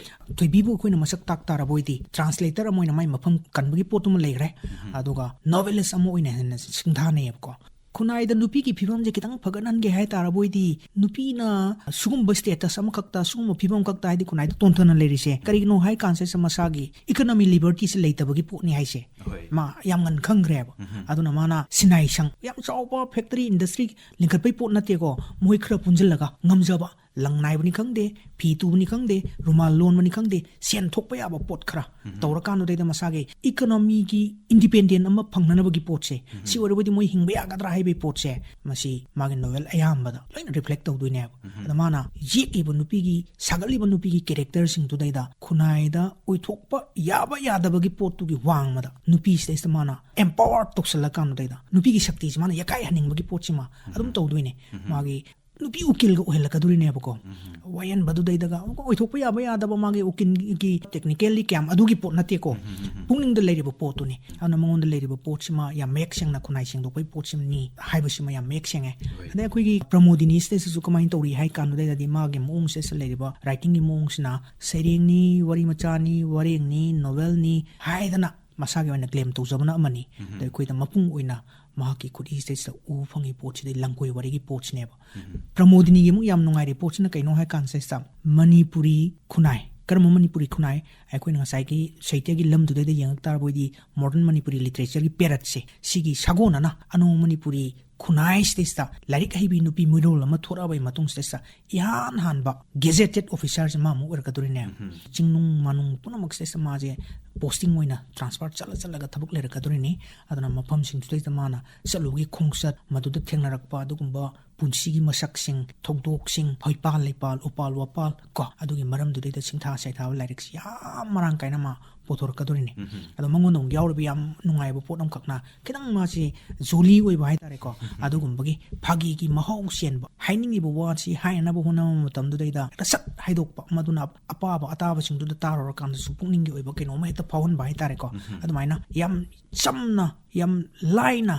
ꯊꯣꯏꯕꯤꯕꯨ ꯑꯩꯈꯣꯏꯅ ꯃꯁꯛ ꯇꯥꯛ ꯇꯥꯔꯕ ꯑꯣꯏꯗꯤ, ꯇ꯭ꯔꯥꯟꯁꯂꯦꯇꯔ ꯑꯃ ꯑꯣꯏꯅ ꯃꯥꯏ ꯃꯐꯝ ꯀꯟꯕꯒꯤ ꯄꯣꯠꯇꯨꯃ ꯂꯩꯈ꯭ꯔꯦ꯫ ꯑꯗꯨꯒ ꯅꯣꯕꯦꯂꯤꯁ ꯑꯃ ꯑꯣꯏꯅ ꯍꯦꯟꯅ ꯁꯤꯡꯊꯥꯅꯩꯌꯦꯕꯀꯣ꯫ ꯈꯨꯟꯅꯥꯏꯗ ꯅꯨꯄꯤꯒꯤ ꯐꯤꯕꯝꯁꯦ ꯈꯤꯇꯪ ꯐꯒꯠꯍꯟꯒꯦ ꯍꯥꯏ ꯇꯥꯔꯕ ꯑꯣꯏꯗꯤ, ꯅꯨꯄꯤꯅ ꯁꯤꯒꯨꯝꯕ ꯁ꯭ꯇꯦꯇꯁ ꯑꯃꯈꯛꯇ, ꯁꯤꯒꯨꯝꯕ ꯐꯤꯕꯝ ꯈꯛꯇ, ꯍꯥꯏꯗꯤ ꯈꯨꯟꯅꯥꯏꯗ ꯇꯣꯟꯊꯅ ꯂꯩꯔꯤꯁꯦ ꯀꯔꯤꯒꯤꯅꯣ ꯍꯥꯏ ꯀꯥꯟꯁꯤꯗ ꯃꯁꯥꯒꯤ ꯏꯀꯣꯅꯣꯃꯤ ꯂꯤꯕꯔꯇꯤꯁꯦ ꯂꯩꯇꯕꯒꯤ ꯄꯣꯠꯅꯤ ꯍꯥꯏꯁꯦ ꯃꯥ ꯌꯥꯝ ꯉꯟꯅ ꯈꯪꯈ꯭ꯔꯦꯕ꯫ ꯑꯗꯨꯅ ꯃꯥꯅ ꯁꯤꯟꯅꯥꯏ ꯁꯪ, ꯌꯥꯝ ꯆꯥꯎꯕ ꯐꯦꯛꯇꯔꯤ ꯏꯟꯗꯁꯇ꯭ꯔꯤ ꯂꯤꯡꯈꯠꯄꯩ ꯄꯣꯠ ꯅꯠꯇꯦꯀꯣ, ꯃꯣꯏ ꯈꯔ ꯄꯨꯟꯁꯤꯜꯂꯒ ꯉꯝꯖꯕ, ꯂꯪ ꯅꯥꯏꯕꯅꯤ ꯈꯪꯗꯦ, ꯐꯤ ꯇꯨꯕꯅꯤ ꯈꯪꯗꯦ, ꯔꯨꯃꯥꯜ ꯂꯣꯟꯕꯅꯤ ꯈꯪꯗꯦ, ꯁꯦꯟ ꯊꯣꯛꯄ ꯌꯥꯕ ꯄꯣꯠ ꯈꯔ ꯇꯧꯔꯀꯥꯟꯗꯨꯗꯩꯗ ꯃꯁꯥꯒꯤ ꯏꯀꯣꯅꯣꯃꯤꯒꯤ ꯏꯟꯗꯤꯄꯦꯟꯗꯦꯟ ꯑꯃ ꯐꯪꯅꯅꯕꯒꯤ ꯄꯣꯠꯁꯦ, ꯁꯤ ꯑꯣꯏꯔꯕꯗꯤ ꯃꯣꯏ ꯍꯤꯡꯕ ꯌꯥꯒꯗ꯭ꯔꯥ ꯍꯥꯏꯕꯒꯤ ꯄꯣꯠꯁꯦ, ꯃꯁꯤ ꯃꯥꯒꯤ ꯅꯣꯕꯦꯜ ꯑꯌꯥꯝꯕꯗ ꯂꯣꯏꯅ ꯔꯤꯐ꯭ꯂꯦꯛ ꯇꯧꯗꯣꯏꯅꯦꯕ꯫ ꯑꯗ ꯃꯥꯅ ꯌꯦꯛꯂꯤꯕ ꯅꯨꯄꯤꯒꯤ, ꯁꯥꯒꯠꯂꯤꯕ ꯅꯨꯄꯤꯒꯤ ꯀꯦꯔꯦꯛꯇꯔꯁꯤꯡꯗꯨꯗꯩꯗ ꯈꯨꯟꯅꯥꯏꯗ ꯑꯣꯏꯊꯣꯛꯄ ꯌꯥꯕ ꯌꯥꯗꯕꯒꯤ ꯄꯣꯠꯇꯨꯒꯤ ꯋꯥꯡꯃꯗ ꯅꯨꯄꯤꯁꯤꯗꯩꯁꯤꯗ ꯃꯥꯅ ꯑꯦꯝꯄꯥꯋꯔ ꯇꯧꯁꯜꯂꯀꯥꯟꯗꯨꯗꯩꯗ ꯅꯨꯄꯤꯒꯤ ꯁꯛꯇꯤꯁꯤ ꯃꯥꯅ ꯌꯥꯀꯥꯏꯍꯟꯅꯤꯡꯕꯒꯤ ꯄꯣꯠꯁꯤꯃ ꯑꯗꯨꯝ ꯇꯧꯗꯣꯏꯅꯦ꯫ ꯃꯥꯒꯤ ꯅꯨꯄꯤ ꯎꯀꯤꯜꯒ ꯑꯣꯏꯍꯜꯂꯛꯀꯗꯣꯔꯤꯅꯦꯕꯀꯣ꯫ ꯋꯥꯌꯦꯟꯕꯗꯨꯗꯩꯗꯒ ꯑꯃꯨꯛꯀ ꯑꯣꯏꯊꯣꯛꯄ ꯌꯥꯕ ꯌꯥꯗꯕ ꯃꯥꯒꯤ ꯎꯀꯤꯜꯒꯤ ꯇꯦꯛꯅꯤꯀꯦꯜꯂꯤ ꯀꯌꯥꯝ ꯑꯗꯨꯒꯤ ꯄꯣꯠ ꯅꯠꯇꯦꯀꯣ꯫ ꯄꯨꯛꯅꯤꯡꯗ ꯂꯩꯔꯤꯕ ꯄꯣꯠꯇꯨꯅꯤ꯫ ꯑꯗꯨꯅ ꯃꯉꯣꯟꯗ ꯂꯩꯔꯤꯕ ꯄꯣꯠꯁꯤꯃ ꯌꯥꯝ ꯃꯌꯦꯛ ꯁꯦꯡꯅ ꯈꯨꯟꯅꯥꯏ ꯁꯦꯡꯗꯣꯛꯄꯒꯤ ꯄꯣꯠꯁꯤꯃꯅꯤ ꯍꯥꯏꯕꯁꯤꯃ ꯌꯥꯝ ꯃꯌꯦꯛ ꯁꯦꯡꯉꯦ꯫ ꯑꯗꯩ ꯑꯩꯈꯣꯏꯒꯤ ꯄ꯭ꯔꯃꯣꯗꯤꯅꯤꯁꯤꯗꯩꯁꯤꯁꯨ ꯀꯃꯥꯏꯅ ꯇꯧꯔꯤ ꯍꯥꯏ ꯀꯥꯟꯗꯨꯗꯩꯗꯗꯤ ꯃꯥꯒꯤ ꯃꯑꯣꯡꯁꯤꯗꯩꯁꯤꯗ ꯂꯩꯔꯤꯕ ꯔꯥꯏꯇꯤꯡꯒꯤ ꯃꯑꯣꯡꯁꯤꯅ ꯁꯩꯔꯦꯡꯅꯤ, ꯋꯥꯔꯤ ꯃꯆꯥꯅꯤ, ꯋꯥꯔꯦꯡꯅꯤ, ꯅꯣꯕꯦꯜꯅꯤ ꯍꯥꯏꯗꯅ ꯃꯁꯥꯒꯤ ꯑꯣꯏꯅ ꯀ꯭ꯂꯦꯝ ꯇꯧꯖꯕꯅ ꯑꯃꯅꯤ꯫ ꯑꯗꯣ ꯑꯩꯈꯣꯏꯗ ꯃꯄꯨꯡ ꯑꯣꯏꯅ ꯃꯍꯥꯛꯀꯤ ꯈꯨꯠꯏꯁꯤꯗꯩꯁꯤꯗ ꯎꯕ ꯐꯪꯉꯤ ꯄꯣꯠꯁꯤꯗꯤ ꯂꯝꯀꯣꯏ ꯋꯥꯔꯤꯒꯤ ꯄꯣꯠꯁꯤꯅꯦꯕ꯫ ꯄ꯭ꯔꯃꯣꯗꯤꯅꯤꯒꯤ ꯑꯃꯨꯛ ꯌꯥꯝ ꯅꯨꯡꯉꯥꯏꯔꯤ ꯄꯣꯠꯁꯤꯅ ꯀꯩꯅꯣ ꯍꯥꯏ ꯀꯥꯟꯁꯤꯗ ꯃꯅꯤꯄꯨꯔꯤ ꯈꯨꯟꯅꯥꯏ, ꯀꯔꯝꯕ ꯃꯅꯤꯄꯨꯔꯤ ꯈꯨꯟꯅꯥꯏ? ꯑꯩꯈꯣꯏꯅ ꯉꯁꯥꯏꯒꯤ ꯁꯥꯍꯤꯇ꯭ꯌꯒꯤ ꯂꯝꯗꯨꯗꯩꯗ ꯌꯦꯡꯉꯛ ꯇꯥꯔꯕ ꯑꯣꯏꯗꯤ modern Manipuri literature-ꯒꯤ ꯄꯦꯔꯠꯁꯦ, ꯁꯤꯒꯤ ꯁꯥꯒꯣꯟꯅꯅ ꯑꯅꯧꯕ ꯃꯅꯤꯄꯨꯔꯤ ꯈꯨꯟꯅꯥꯏꯁꯤꯗꯩꯁꯤꯗ ꯂꯥꯏꯔꯤꯛ ꯍꯩꯕꯤ ꯅꯨꯄꯤ ꯃꯤꯔꯣꯜ ꯑꯃ ꯊꯣꯔꯛꯑꯕꯩ ꯃꯇꯨꯡꯁꯤꯗꯩꯁꯤꯗ ꯏꯍꯥꯟ ꯍꯥꯟꯕ gazetted officer-ꯁꯦ ꯃꯥ ꯑꯃꯨꯛ ꯑꯣꯏꯔꯛꯀꯗꯣꯔꯤꯅꯦꯕ꯫ ꯆꯤꯡꯅꯨꯡ ꯃꯥꯅꯨꯡ ꯄꯨꯝꯅꯃꯛꯁꯤꯗꯩꯁꯤꯗ ꯃꯥꯁꯦ posting ꯑꯣꯏꯅ transfer ꯆꯠꯂ ꯆꯠꯂꯒ ꯊꯕꯛ ꯂꯩꯔꯛꯀꯗꯣꯔꯤꯅꯤ꯫ ꯑꯗꯨꯅ ꯃꯐꯝꯁꯤꯡꯗꯨꯗꯩꯗ ꯃꯥꯅ ꯆꯠꯂꯨꯕꯒꯤ ꯈꯣꯡꯆꯠ, ꯃꯗꯨꯗ ꯊꯦꯡꯅꯔꯛꯄ ꯑꯗꯨꯒꯨꯝꯕ ꯄꯨꯟꯁꯤꯒꯤ ꯃꯁꯛꯁꯤꯡ, ꯊꯧꯗꯣꯛꯁꯤꯡ, ꯍꯩꯄꯥꯜ ꯂꯩꯄꯥꯜ, ꯎꯄꯥꯜ ꯋꯥꯄꯥꯜ ꯀꯣ, ꯑꯗꯨꯒꯤ ꯃꯔꯝꯗꯨꯗꯩꯗ ꯁꯤꯡꯊꯥ ꯁꯩꯊꯥꯕ ꯂꯥꯏꯔꯤꯛꯁꯤ ꯌꯥꯝ ꯃꯔꯥꯡ ꯀꯥꯏꯅ ꯃꯥ ꯄꯨꯊꯣꯔꯛꯀꯗꯣꯔꯤꯅꯤ꯫ ꯑꯗꯣ ꯃꯉꯣꯟꯗ ꯑꯃꯨꯛ ꯌꯥꯎꯔꯤꯕ ꯌꯥꯝ ꯅꯨꯡꯉꯥꯏꯕ ꯄꯣꯠ ꯑꯃꯈꯛꯅ, ꯈꯤꯇꯪ ꯃꯥꯁꯤ ꯖꯣꯂꯤ ꯑꯣꯏꯕ ꯍꯥꯏꯇꯥꯔꯦꯀꯣ, ꯑꯗꯨꯒꯨꯝꯕꯒꯤ ꯐꯥꯒꯤꯒꯤ ꯃꯍꯥꯎ ꯆꯦꯟꯕ, ꯍꯥꯏꯅꯤꯡꯉꯤꯕ ꯋꯥꯁꯤ ꯍꯥꯏꯅꯅꯕ ꯍꯣꯠꯅꯕ ꯃꯇꯝꯗꯨꯗꯩꯗ ꯍꯦꯛꯇ ꯁꯠ ꯍꯥꯏꯗꯣꯛꯄ, ꯃꯗꯨꯅ ꯑꯄꯥꯕ ꯑꯇꯥꯕꯁꯤꯡꯗꯨꯗ ꯇꯥꯔꯨꯔꯀꯥꯟꯗꯁꯨ ꯄꯨꯛꯅꯤꯡꯒꯤ ꯑꯣꯏꯕ ꯀꯩꯅꯣꯝꯃ ꯍꯦꯛꯇ ꯐꯥꯎꯍꯟꯕ ꯍꯥꯏꯇꯥꯔꯦꯀꯣ꯫ ꯑꯗꯨꯃꯥꯏꯅ ꯌꯥꯝ ꯆꯝꯅ, ꯌꯥꯝ ꯂꯥꯏꯅ,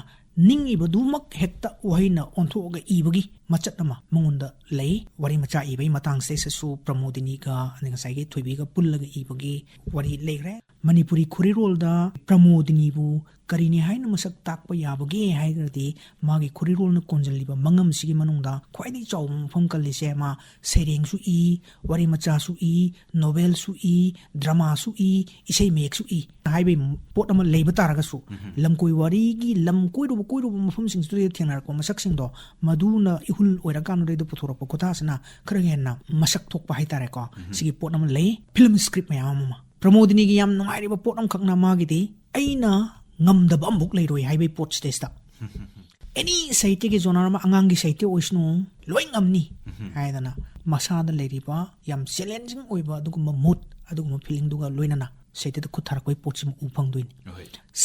ꯅꯤꯡꯉꯤꯕꯗꯨꯃꯛ ꯍꯦꯛꯇ ꯋꯥꯍꯩꯅ ꯑꯣꯟꯊꯣꯛꯑꯒ ꯏꯕꯒꯤ ꯃꯆꯠ ꯑꯃ ꯃꯉꯣꯟꯗ ꯂꯩ꯫ ꯋꯥꯔꯤ ꯃꯆꯥ ꯏꯕꯒꯤ ꯃꯇꯥꯡꯁꯤꯗꯩꯁꯤꯗꯁꯨ ꯄ꯭ꯔꯃꯣꯗꯤꯅꯤꯒ, ꯑꯗꯩ ꯉꯁꯥꯏꯒꯤ ꯊꯣꯏꯕꯤꯒ ꯄꯨꯜꯂꯒ ꯏꯕꯒꯤ ꯋꯥꯔꯤ ꯂꯩꯈ꯭ꯔꯦ꯫ ꯃꯅꯤꯄꯨꯔꯤ ꯈꯨꯔꯤꯔꯣꯜꯗ ꯄ꯭ꯔꯃꯣꯗꯤꯅꯤꯕꯨ ꯀꯔꯤꯅꯤ ꯍꯥꯏꯅ ꯃꯁꯛ ꯇꯥꯛꯄ ꯌꯥꯕꯒꯦ ꯍꯥꯏꯔꯒꯗꯤ, ꯃꯥꯒꯤ ꯈꯨꯔꯤꯔꯣꯜꯅ ꯀꯣꯟꯁꯤꯜꯂꯤꯕ ꯃꯉꯝꯁꯤꯒꯤ ꯃꯅꯨꯡꯗ ꯈ꯭ꯋꯥꯏꯗꯒꯤ ꯆꯥꯎꯕ ꯃꯐꯝ ꯀꯜꯂꯤꯁꯦ ꯃꯥ ꯁꯩꯔꯦꯡꯁꯨ ꯏ, ꯋꯥꯔꯤ ꯃꯆꯥꯁꯨ ꯏ, ꯅꯣꯚꯦꯜꯁꯨ ꯏ, ꯗ꯭ꯔꯃꯥꯁꯨ ꯏ, ꯏꯁꯩ ꯃꯌꯦꯛꯁꯨ ꯏ ꯍꯥꯏꯕꯒꯤ ꯄꯣꯠ ꯑꯃ ꯂꯩꯕ ꯇꯥꯔꯒꯁꯨ, ꯂꯝꯀꯣꯏ ꯋꯥꯔꯤꯒꯤ ꯂꯝ ꯀꯣꯏꯔꯨꯕ ꯀꯣꯏꯔꯨꯕ ꯃꯐꯝꯁꯤꯡꯁꯤꯗ ꯊꯦꯡꯅꯔꯛꯄ ꯃꯁꯛꯁꯤꯡꯗꯣ, ꯃꯗꯨꯅ ꯏꯍꯨꯜ ꯑꯣꯏꯔꯀꯥꯟꯗꯨꯗꯩꯗ ꯄꯨꯊꯣꯔꯛꯄ ꯈꯨꯠꯊꯥꯁꯤꯅ ꯈꯔ ꯍꯦꯟꯅ ꯃꯁꯛ ꯊꯣꯛꯄ ꯍꯥꯏꯇꯥꯔꯦꯀꯣ꯫ ꯁꯤꯒꯤ ꯄꯣꯠ ꯑꯃ ꯂꯩ꯫ ꯐꯤꯂꯝ ꯁ꯭ꯀ꯭ꯔꯤꯞ ꯃꯌꯥꯝ ꯑꯃ, ꯄ꯭ꯔꯃꯣꯗꯤꯅꯤꯒꯤ ꯌꯥꯝ ꯅꯨꯡꯉꯥꯏꯔꯤꯕ ꯄꯣꯠ ꯑꯃꯈꯛꯅ ꯃꯥꯒꯤꯗꯤ, "ꯑꯩꯅ ꯉꯝꯗꯕ ꯑꯃꯐꯥꯎ ꯂꯩꯔꯣꯏ" ꯍꯥꯏꯕꯒꯤ ꯄꯣꯠꯁꯤꯗꯩꯁꯤꯗ, "ꯑꯦꯅꯤ ꯁꯥꯍꯤꯇ꯭ꯌꯒꯤ ꯖꯣꯅꯔ ꯑꯃ, ꯑꯉꯥꯡꯒꯤ ꯁꯥꯍꯤꯇ꯭ꯌ ꯑꯣꯏꯁꯅꯨ, ꯂꯣꯏ ꯉꯝꯅꯤ" ꯍꯥꯏꯗꯅ ꯃꯁꯥꯗ ꯂꯩꯔꯤꯕ ꯌꯥꯝ ꯆꯦꯂꯦꯟꯖꯤꯡ ꯑꯣꯏꯕ ꯑꯗꯨꯒꯨꯝꯕ ꯃꯨꯠ, ꯑꯗꯨꯒꯨꯝꯕ ꯐꯤꯂꯤꯡꯗꯨꯒ ꯂꯣꯏꯅꯅ ꯁꯥꯍꯤꯇ꯭ꯌꯗ ꯈꯨꯠ ꯊꯥꯔꯛꯄꯒꯤ ꯄꯣꯠꯁꯤꯃ ꯎꯕ ꯐꯪꯗꯣꯏꯅꯤ꯫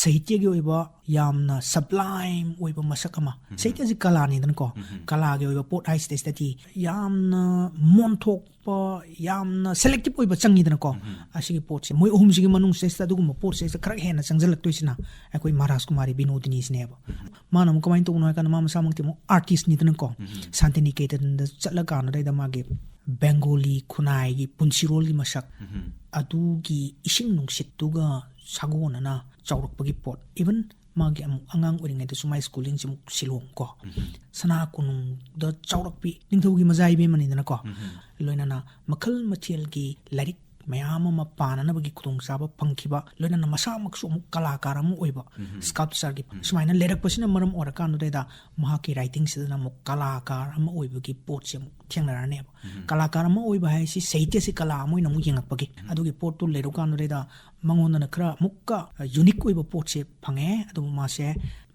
ꯁꯥꯍꯤꯇ꯭ꯌꯒꯤ ꯑꯣꯏꯕ ꯌꯥꯝꯅ ꯁꯕ꯭ꯂꯥꯏꯝ ꯑꯣꯏꯕ ꯃꯁꯛ ꯑꯃ, ꯁꯥꯍꯤꯇ꯭ꯌꯁꯤ ꯀꯂꯥꯅꯤꯗꯅꯀꯣ, ꯀꯂꯥꯒꯤ ꯑꯣꯏꯕ ꯄꯣꯠ ꯍꯥꯏꯁꯤꯗꯩꯁꯤꯗꯗꯤ ꯌꯥꯝꯅ ꯃꯣꯟꯊꯣꯛꯄ, ꯌꯥꯝꯅ ꯁꯦꯂꯦꯛꯇꯤꯞ ꯑꯣꯏꯕ ꯆꯪꯉꯤꯗꯅꯀꯣ꯫ ꯑꯁꯤꯒꯤ ꯄꯣꯠꯁꯦ ꯃꯣꯏ ꯑꯍꯨꯝꯁꯤꯒꯤ ꯃꯅꯨꯡꯁꯤꯗꯩꯁꯤꯗ ꯑꯗꯨꯒꯨꯝꯕ ꯄꯣꯠꯁꯤꯗꯩꯁꯤꯗ ꯈꯔ ꯍꯦꯟꯅ ꯆꯪꯁꯤꯜꯂꯛꯇꯣꯏꯁꯤꯅ ꯑꯩꯈꯣꯏ ꯃꯍꯥꯔꯥꯖ ꯀꯨꯃꯥꯔꯤ ꯕꯤꯅꯣꯗꯤꯅꯤꯁꯤꯅꯦꯕ꯫ ꯃꯥꯅ ꯑꯃꯨꯛ ꯀꯃꯥꯏꯅ ꯇꯧꯕꯅꯣ ꯍꯥꯏ ꯀꯥꯟꯗ, ꯃꯥ ꯃꯁꯥꯃꯛꯇꯤ ꯑꯃꯨꯛ ꯑꯥꯔꯇꯤꯁꯅꯤꯗꯅꯀꯣ, ꯁꯥꯟꯇꯤꯅꯤꯀꯦꯇꯟꯗ ꯆꯠꯂꯀꯥꯟꯗꯨꯗꯩꯗ ꯃꯥꯒꯤ ꯕꯦꯡꯒꯣꯂꯤ ꯈꯨꯟꯅꯥꯏꯒꯤ ꯄꯨꯟꯁꯤꯔꯣꯜꯒꯤ ꯃꯁꯛ, ꯑꯗꯨꯒꯤ ꯏꯁꯤꯡ ꯅꯨꯡꯁꯤꯠꯇꯨꯒ ꯁꯥꯒꯣꯟꯅꯅ ꯆꯥꯎꯔꯛꯄꯒꯤ ꯄꯣꯠ, ꯏꯚꯟ ꯃꯥꯒꯤ ꯑꯃꯨꯛ ꯑꯉꯥꯡ ꯑꯣꯏꯔꯤꯉꯩꯗꯁꯨ ꯃꯥꯏ ꯁ꯭ꯀꯨꯂꯤꯡꯁꯤ ꯑꯃꯨꯛ ꯁꯤꯂꯣꯡ ꯀꯣ, ꯁꯅꯥ ꯀꯣꯅꯨꯡꯗ ꯆꯥꯎꯔꯛꯄꯤ ꯅꯤꯡꯊꯧꯒꯤ ꯃꯖꯥ ꯏꯕꯦꯝꯃꯅꯤꯗꯅꯀꯣ, ꯂꯣꯏꯅꯅ ꯃꯈꯜ ꯃꯊꯦꯜꯒꯤ ꯂꯥꯏꯔꯤꯛ ꯃꯌꯥꯝ ꯑꯃ ꯄꯥꯅꯅꯕꯒꯤ ꯈꯨꯗꯣꯡꯆꯥꯕ ꯐꯪꯈꯤꯕ, ꯂꯣꯏꯅꯅ ꯃꯁꯥꯃꯛꯁꯨ ꯑꯃꯨꯛ ꯀꯂꯥꯀꯥꯔ ꯑꯃ ꯑꯣꯏꯕ, ꯁ꯭ꯀꯜꯞꯆꯔꯒꯤ ꯁꯨꯃꯥꯏꯅ ꯂꯩꯔꯛꯄꯁꯤꯅ ꯃꯔꯝ ꯑꯣꯏꯔꯀꯥꯟꯗꯨꯗꯩꯗ ꯃꯍꯥꯛꯀꯤ ꯔꯥꯏꯇꯤꯡꯁꯤꯗꯅ ꯑꯃꯨꯛ ꯀꯂꯥꯀꯥꯔ ꯑꯃ ꯑꯣꯏꯕꯒꯤ ꯄꯣꯠꯁꯦ ꯑꯃꯨꯛ ꯊꯦꯡꯅꯔꯅꯦꯕ꯫ ꯀꯂꯥꯀꯥꯔ ꯑꯃ ꯑꯣꯏꯕ ꯍꯥꯏꯁꯤ ꯁꯥꯍꯤꯇ꯭ꯌꯁꯤ ꯀꯂꯥ ꯑꯃ ꯑꯣꯏꯅ ꯑꯃꯨꯛ ꯌꯦꯡꯉꯛꯄꯒꯤ ꯑꯗꯨꯒꯤ ꯄꯣꯠꯇꯨ ꯂꯩꯔꯨꯀꯥꯟꯗꯨꯗꯩꯗ ꯃꯉꯣꯟꯗꯅ ꯈꯔ ꯑꯃꯨꯛꯀ ꯌꯨꯅꯤꯛ ꯑꯣꯏꯕ ꯄꯣꯠꯁꯦ ꯐꯪꯉꯦ꯫ ꯑꯗꯨꯕꯨ ꯃꯥꯁꯦ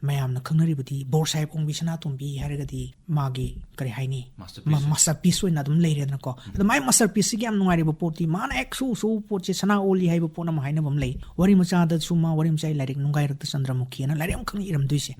ꯃꯌꯥꯝꯅ ꯈꯪꯅꯔꯤꯕꯗꯤ ꯕꯣꯔ ꯁꯥꯍꯦꯕ ꯑꯣꯡꯕꯤ ꯁꯅꯥꯇꯣꯝꯕꯤ ꯍꯥꯏꯔꯒꯗꯤ ꯃꯥꯒꯤ ꯀꯔꯤ ꯍꯥꯏꯅꯤ, Masterpiece. ꯃꯥꯁꯇꯔ ꯄꯤꯁ ꯑꯣꯏꯅ ꯑꯗꯨꯝ ꯂꯩꯔꯦꯗꯅꯀꯣ꯫ ꯑꯗꯣ ꯃꯥꯏ ꯃꯥꯁꯇꯔ ꯄꯤꯁꯁꯤꯒꯤ ꯌꯥꯝ ꯅꯨꯡꯉꯥꯏꯔꯤꯕ ꯄꯣꯠꯇꯤ ꯃꯥꯅ ꯍꯦꯛ ꯁꯨ ꯁꯨ ꯄꯣꯠꯁꯦ ꯁꯅꯥ ꯑꯣꯜꯂꯤ ꯍꯥꯏꯕ ꯄꯣꯠ ꯑꯃ ꯍꯥꯏꯅꯕ ꯑꯃ ꯂꯩ꯫ ꯋꯥꯔꯤ ꯃꯆꯥꯗꯁꯨ ꯃꯥ ꯋꯥꯔꯤ ꯃꯆꯥꯒꯤ ꯂꯥꯏꯔꯤꯛ ꯅꯨꯡꯒꯥꯏꯔꯛꯇ ꯆꯟꯗ꯭ꯔꯃꯨꯈꯤ ꯍꯥꯏꯅ ꯂꯥꯏꯔꯤꯛ ꯑꯃꯈꯛ ꯏꯔꯝꯗꯣꯏꯁꯦ꯫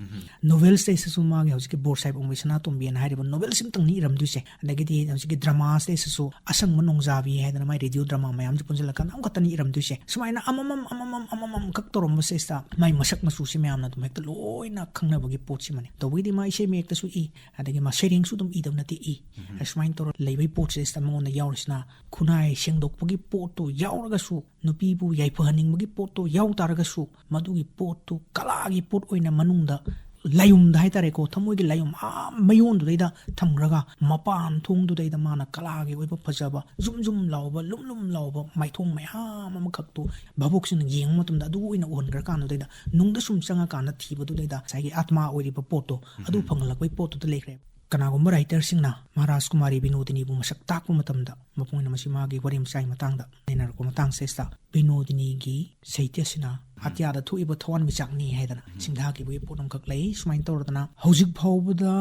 ꯅꯣꯕꯦꯜꯁꯇꯩꯁꯤꯁꯨ ꯃꯥꯒꯤ ꯍꯧꯖꯤꯛꯀꯤ ꯕꯣꯔ ꯁꯥꯍꯦꯕ ꯑꯣꯡꯕꯤ ꯁꯅꯥꯇꯣꯝꯕꯤ ꯍꯥꯏꯅ ꯍꯥꯏꯔꯤꯕ ꯅꯣꯕꯦꯜꯁꯤ ꯑꯃꯇꯪꯅꯤ ꯏꯔꯝꯗꯣꯏꯁꯦ꯫ ꯑꯗꯒꯤꯗꯤ ꯍꯧꯖꯤꯛꯀꯤ ꯗ꯭ꯔꯃꯥꯁꯇꯩꯁꯤꯁꯨ ꯑꯁꯪꯕ ꯅꯣꯡꯖꯥꯕꯤ ꯍꯥꯏꯗꯅ ꯃꯥꯏ ꯔꯦꯗꯤꯑꯣ ꯗ꯭ꯔꯃꯥ ꯃꯌꯥꯝꯁꯦ ꯄꯨꯟꯁꯤꯜꯂꯀꯥꯟꯗ ꯑꯃꯈꯛꯇꯅꯤ ꯏꯔꯝꯗꯣꯏꯁꯦ꯫ ꯁꯨꯃꯥꯏꯅ ꯑꯃꯃꯝ ꯑꯃꯃꯝ ꯑꯃꯃꯝ ꯈꯛ ꯇꯧꯔꯝꯕꯁꯤꯗ ꯃꯥꯏ ꯃꯁꯛ ꯃꯆꯨꯁꯤ ꯃꯌꯥꯝꯅ ꯑꯗꯨꯝ ꯍꯦꯛꯇ ꯂꯣꯏꯅ ꯈꯪꯅꯕꯒꯤ ꯄꯣꯠꯁꯤꯃꯅꯤ꯫ ꯇꯧꯕꯒꯤꯗꯤ ꯃꯥ ꯏꯁꯩ ꯃꯌꯦꯛꯇꯁꯨ ꯏ, ꯑꯗꯒꯤ ꯃꯥ ꯁꯩꯔꯦꯡꯁꯨ ꯑꯗꯨꯝ ꯏꯗꯕ ꯅꯠꯇꯦ, ꯏ꯫ ꯑꯁꯨꯃꯥꯏꯅ ꯇꯧꯔ ꯂꯩꯕꯒꯤ ꯄꯣꯠꯁꯤꯗꯩꯁꯤꯗ ꯃꯉꯣꯟꯗ ꯌꯥꯎꯔꯤꯁꯤꯅ ꯈꯨꯟꯅꯥꯏ ꯁꯦꯡꯗꯣꯛꯄꯒꯤ ꯄꯣꯠꯇꯨ ꯌꯥꯎꯔꯒꯁꯨ, ꯅꯨꯄꯤꯕꯨ ꯌꯥꯏꯐꯍꯟꯅꯤꯡꯕꯒꯤ ꯄꯣꯠꯇꯨ ꯌꯥꯎ ꯇꯥꯔꯒꯁꯨ, ꯃꯗꯨꯒꯤ ꯄꯣꯠꯇꯨ ꯀꯂꯥꯒꯤ ꯄꯣꯠ ꯑꯣꯏꯅ ꯃꯅꯨꯡꯗ ꯂꯥꯏꯌꯨꯝꯗ ꯍꯥꯏꯇꯥꯔꯦꯀꯣ, ꯊꯃꯣꯏꯒꯤ ꯂꯥꯏꯌꯨꯝ ꯑꯥ ꯃꯌꯣꯟꯗꯨꯗꯩꯗ ꯊꯝꯈ꯭ꯔꯒ ꯃꯄꯥꯟ ꯊꯣꯡꯗꯨꯗꯩꯗ ꯃꯥꯅ ꯀꯂꯥꯒꯤ ꯑꯣꯏꯕ ꯐꯖꯕ ꯖꯨꯝ ꯖꯨꯝ ꯂꯥꯎꯕ, ꯂꯨꯝ ꯂꯨꯝ ꯂꯥꯎꯕ ꯃꯥꯏꯊꯣꯡ ꯃꯌꯥꯝ ꯑꯃꯈꯛꯇꯨ ꯚꯥꯕꯣꯛꯁꯤꯡꯅ ꯌꯦꯡꯕ ꯃꯇꯝꯗ ꯑꯗꯨ ꯑꯣꯏꯅ ꯎꯍꯟꯈ꯭ꯔꯀꯥꯟꯗꯨꯗꯩꯗ ꯅꯨꯡꯗ ꯁꯨꯝ ꯆꯪꯉꯀꯥꯟꯗ ꯊꯤꯕꯗꯨꯗꯩꯗ ꯉꯁꯥꯏꯒꯤ ꯑꯥꯠꯃꯥ ꯑꯣꯏꯔꯤꯕ ꯄꯣꯠꯇꯣ ꯑꯗꯨ ꯐꯪꯍꯜꯂꯛꯄꯒꯤ ꯄꯣꯠꯇꯨꯗ ꯂꯩꯈ꯭ꯔꯦ꯫ ꯀꯅꯥꯒꯨꯝꯕ ꯔꯥꯏꯇꯔꯁꯤꯡꯅ ꯃꯍꯥꯔꯥꯖ ꯀꯨꯃꯥꯔꯤ ꯕꯤꯅꯣꯗꯤꯅꯤꯕꯨ ꯃꯁꯛ ꯇꯥꯛꯄ ꯃꯇꯝꯗ, ꯃꯄꯨꯡ ꯑꯣꯏꯅ ꯃꯁꯤ ꯃꯥꯒꯤ ꯋꯥꯔꯤ ꯃꯆꯥꯒꯤ ꯃꯇꯥꯡꯗ ꯅꯩꯅꯔꯛꯄ ꯃꯇꯥꯡꯁꯤꯗ, ꯕꯤꯅꯣꯗꯤꯅꯤꯒꯤ ꯁꯥꯍꯤꯇ꯭ꯌꯁꯤꯅ ꯑꯇꯤꯌꯥꯗ ꯊꯣꯛꯏꯕ ꯊꯋꯥꯟꯃꯤꯆꯥꯛꯅꯤ ꯍꯥꯏꯗꯅ ꯁꯤꯡꯊꯥꯈꯤꯕꯒꯤ ꯄꯣꯠ ꯑꯃꯈꯛ ꯂꯩ꯫ ꯁꯨꯃꯥꯏꯅ ꯇꯧꯔꯗꯅ ꯍꯧꯖꯤꯛ ꯐꯥꯎꯕꯗ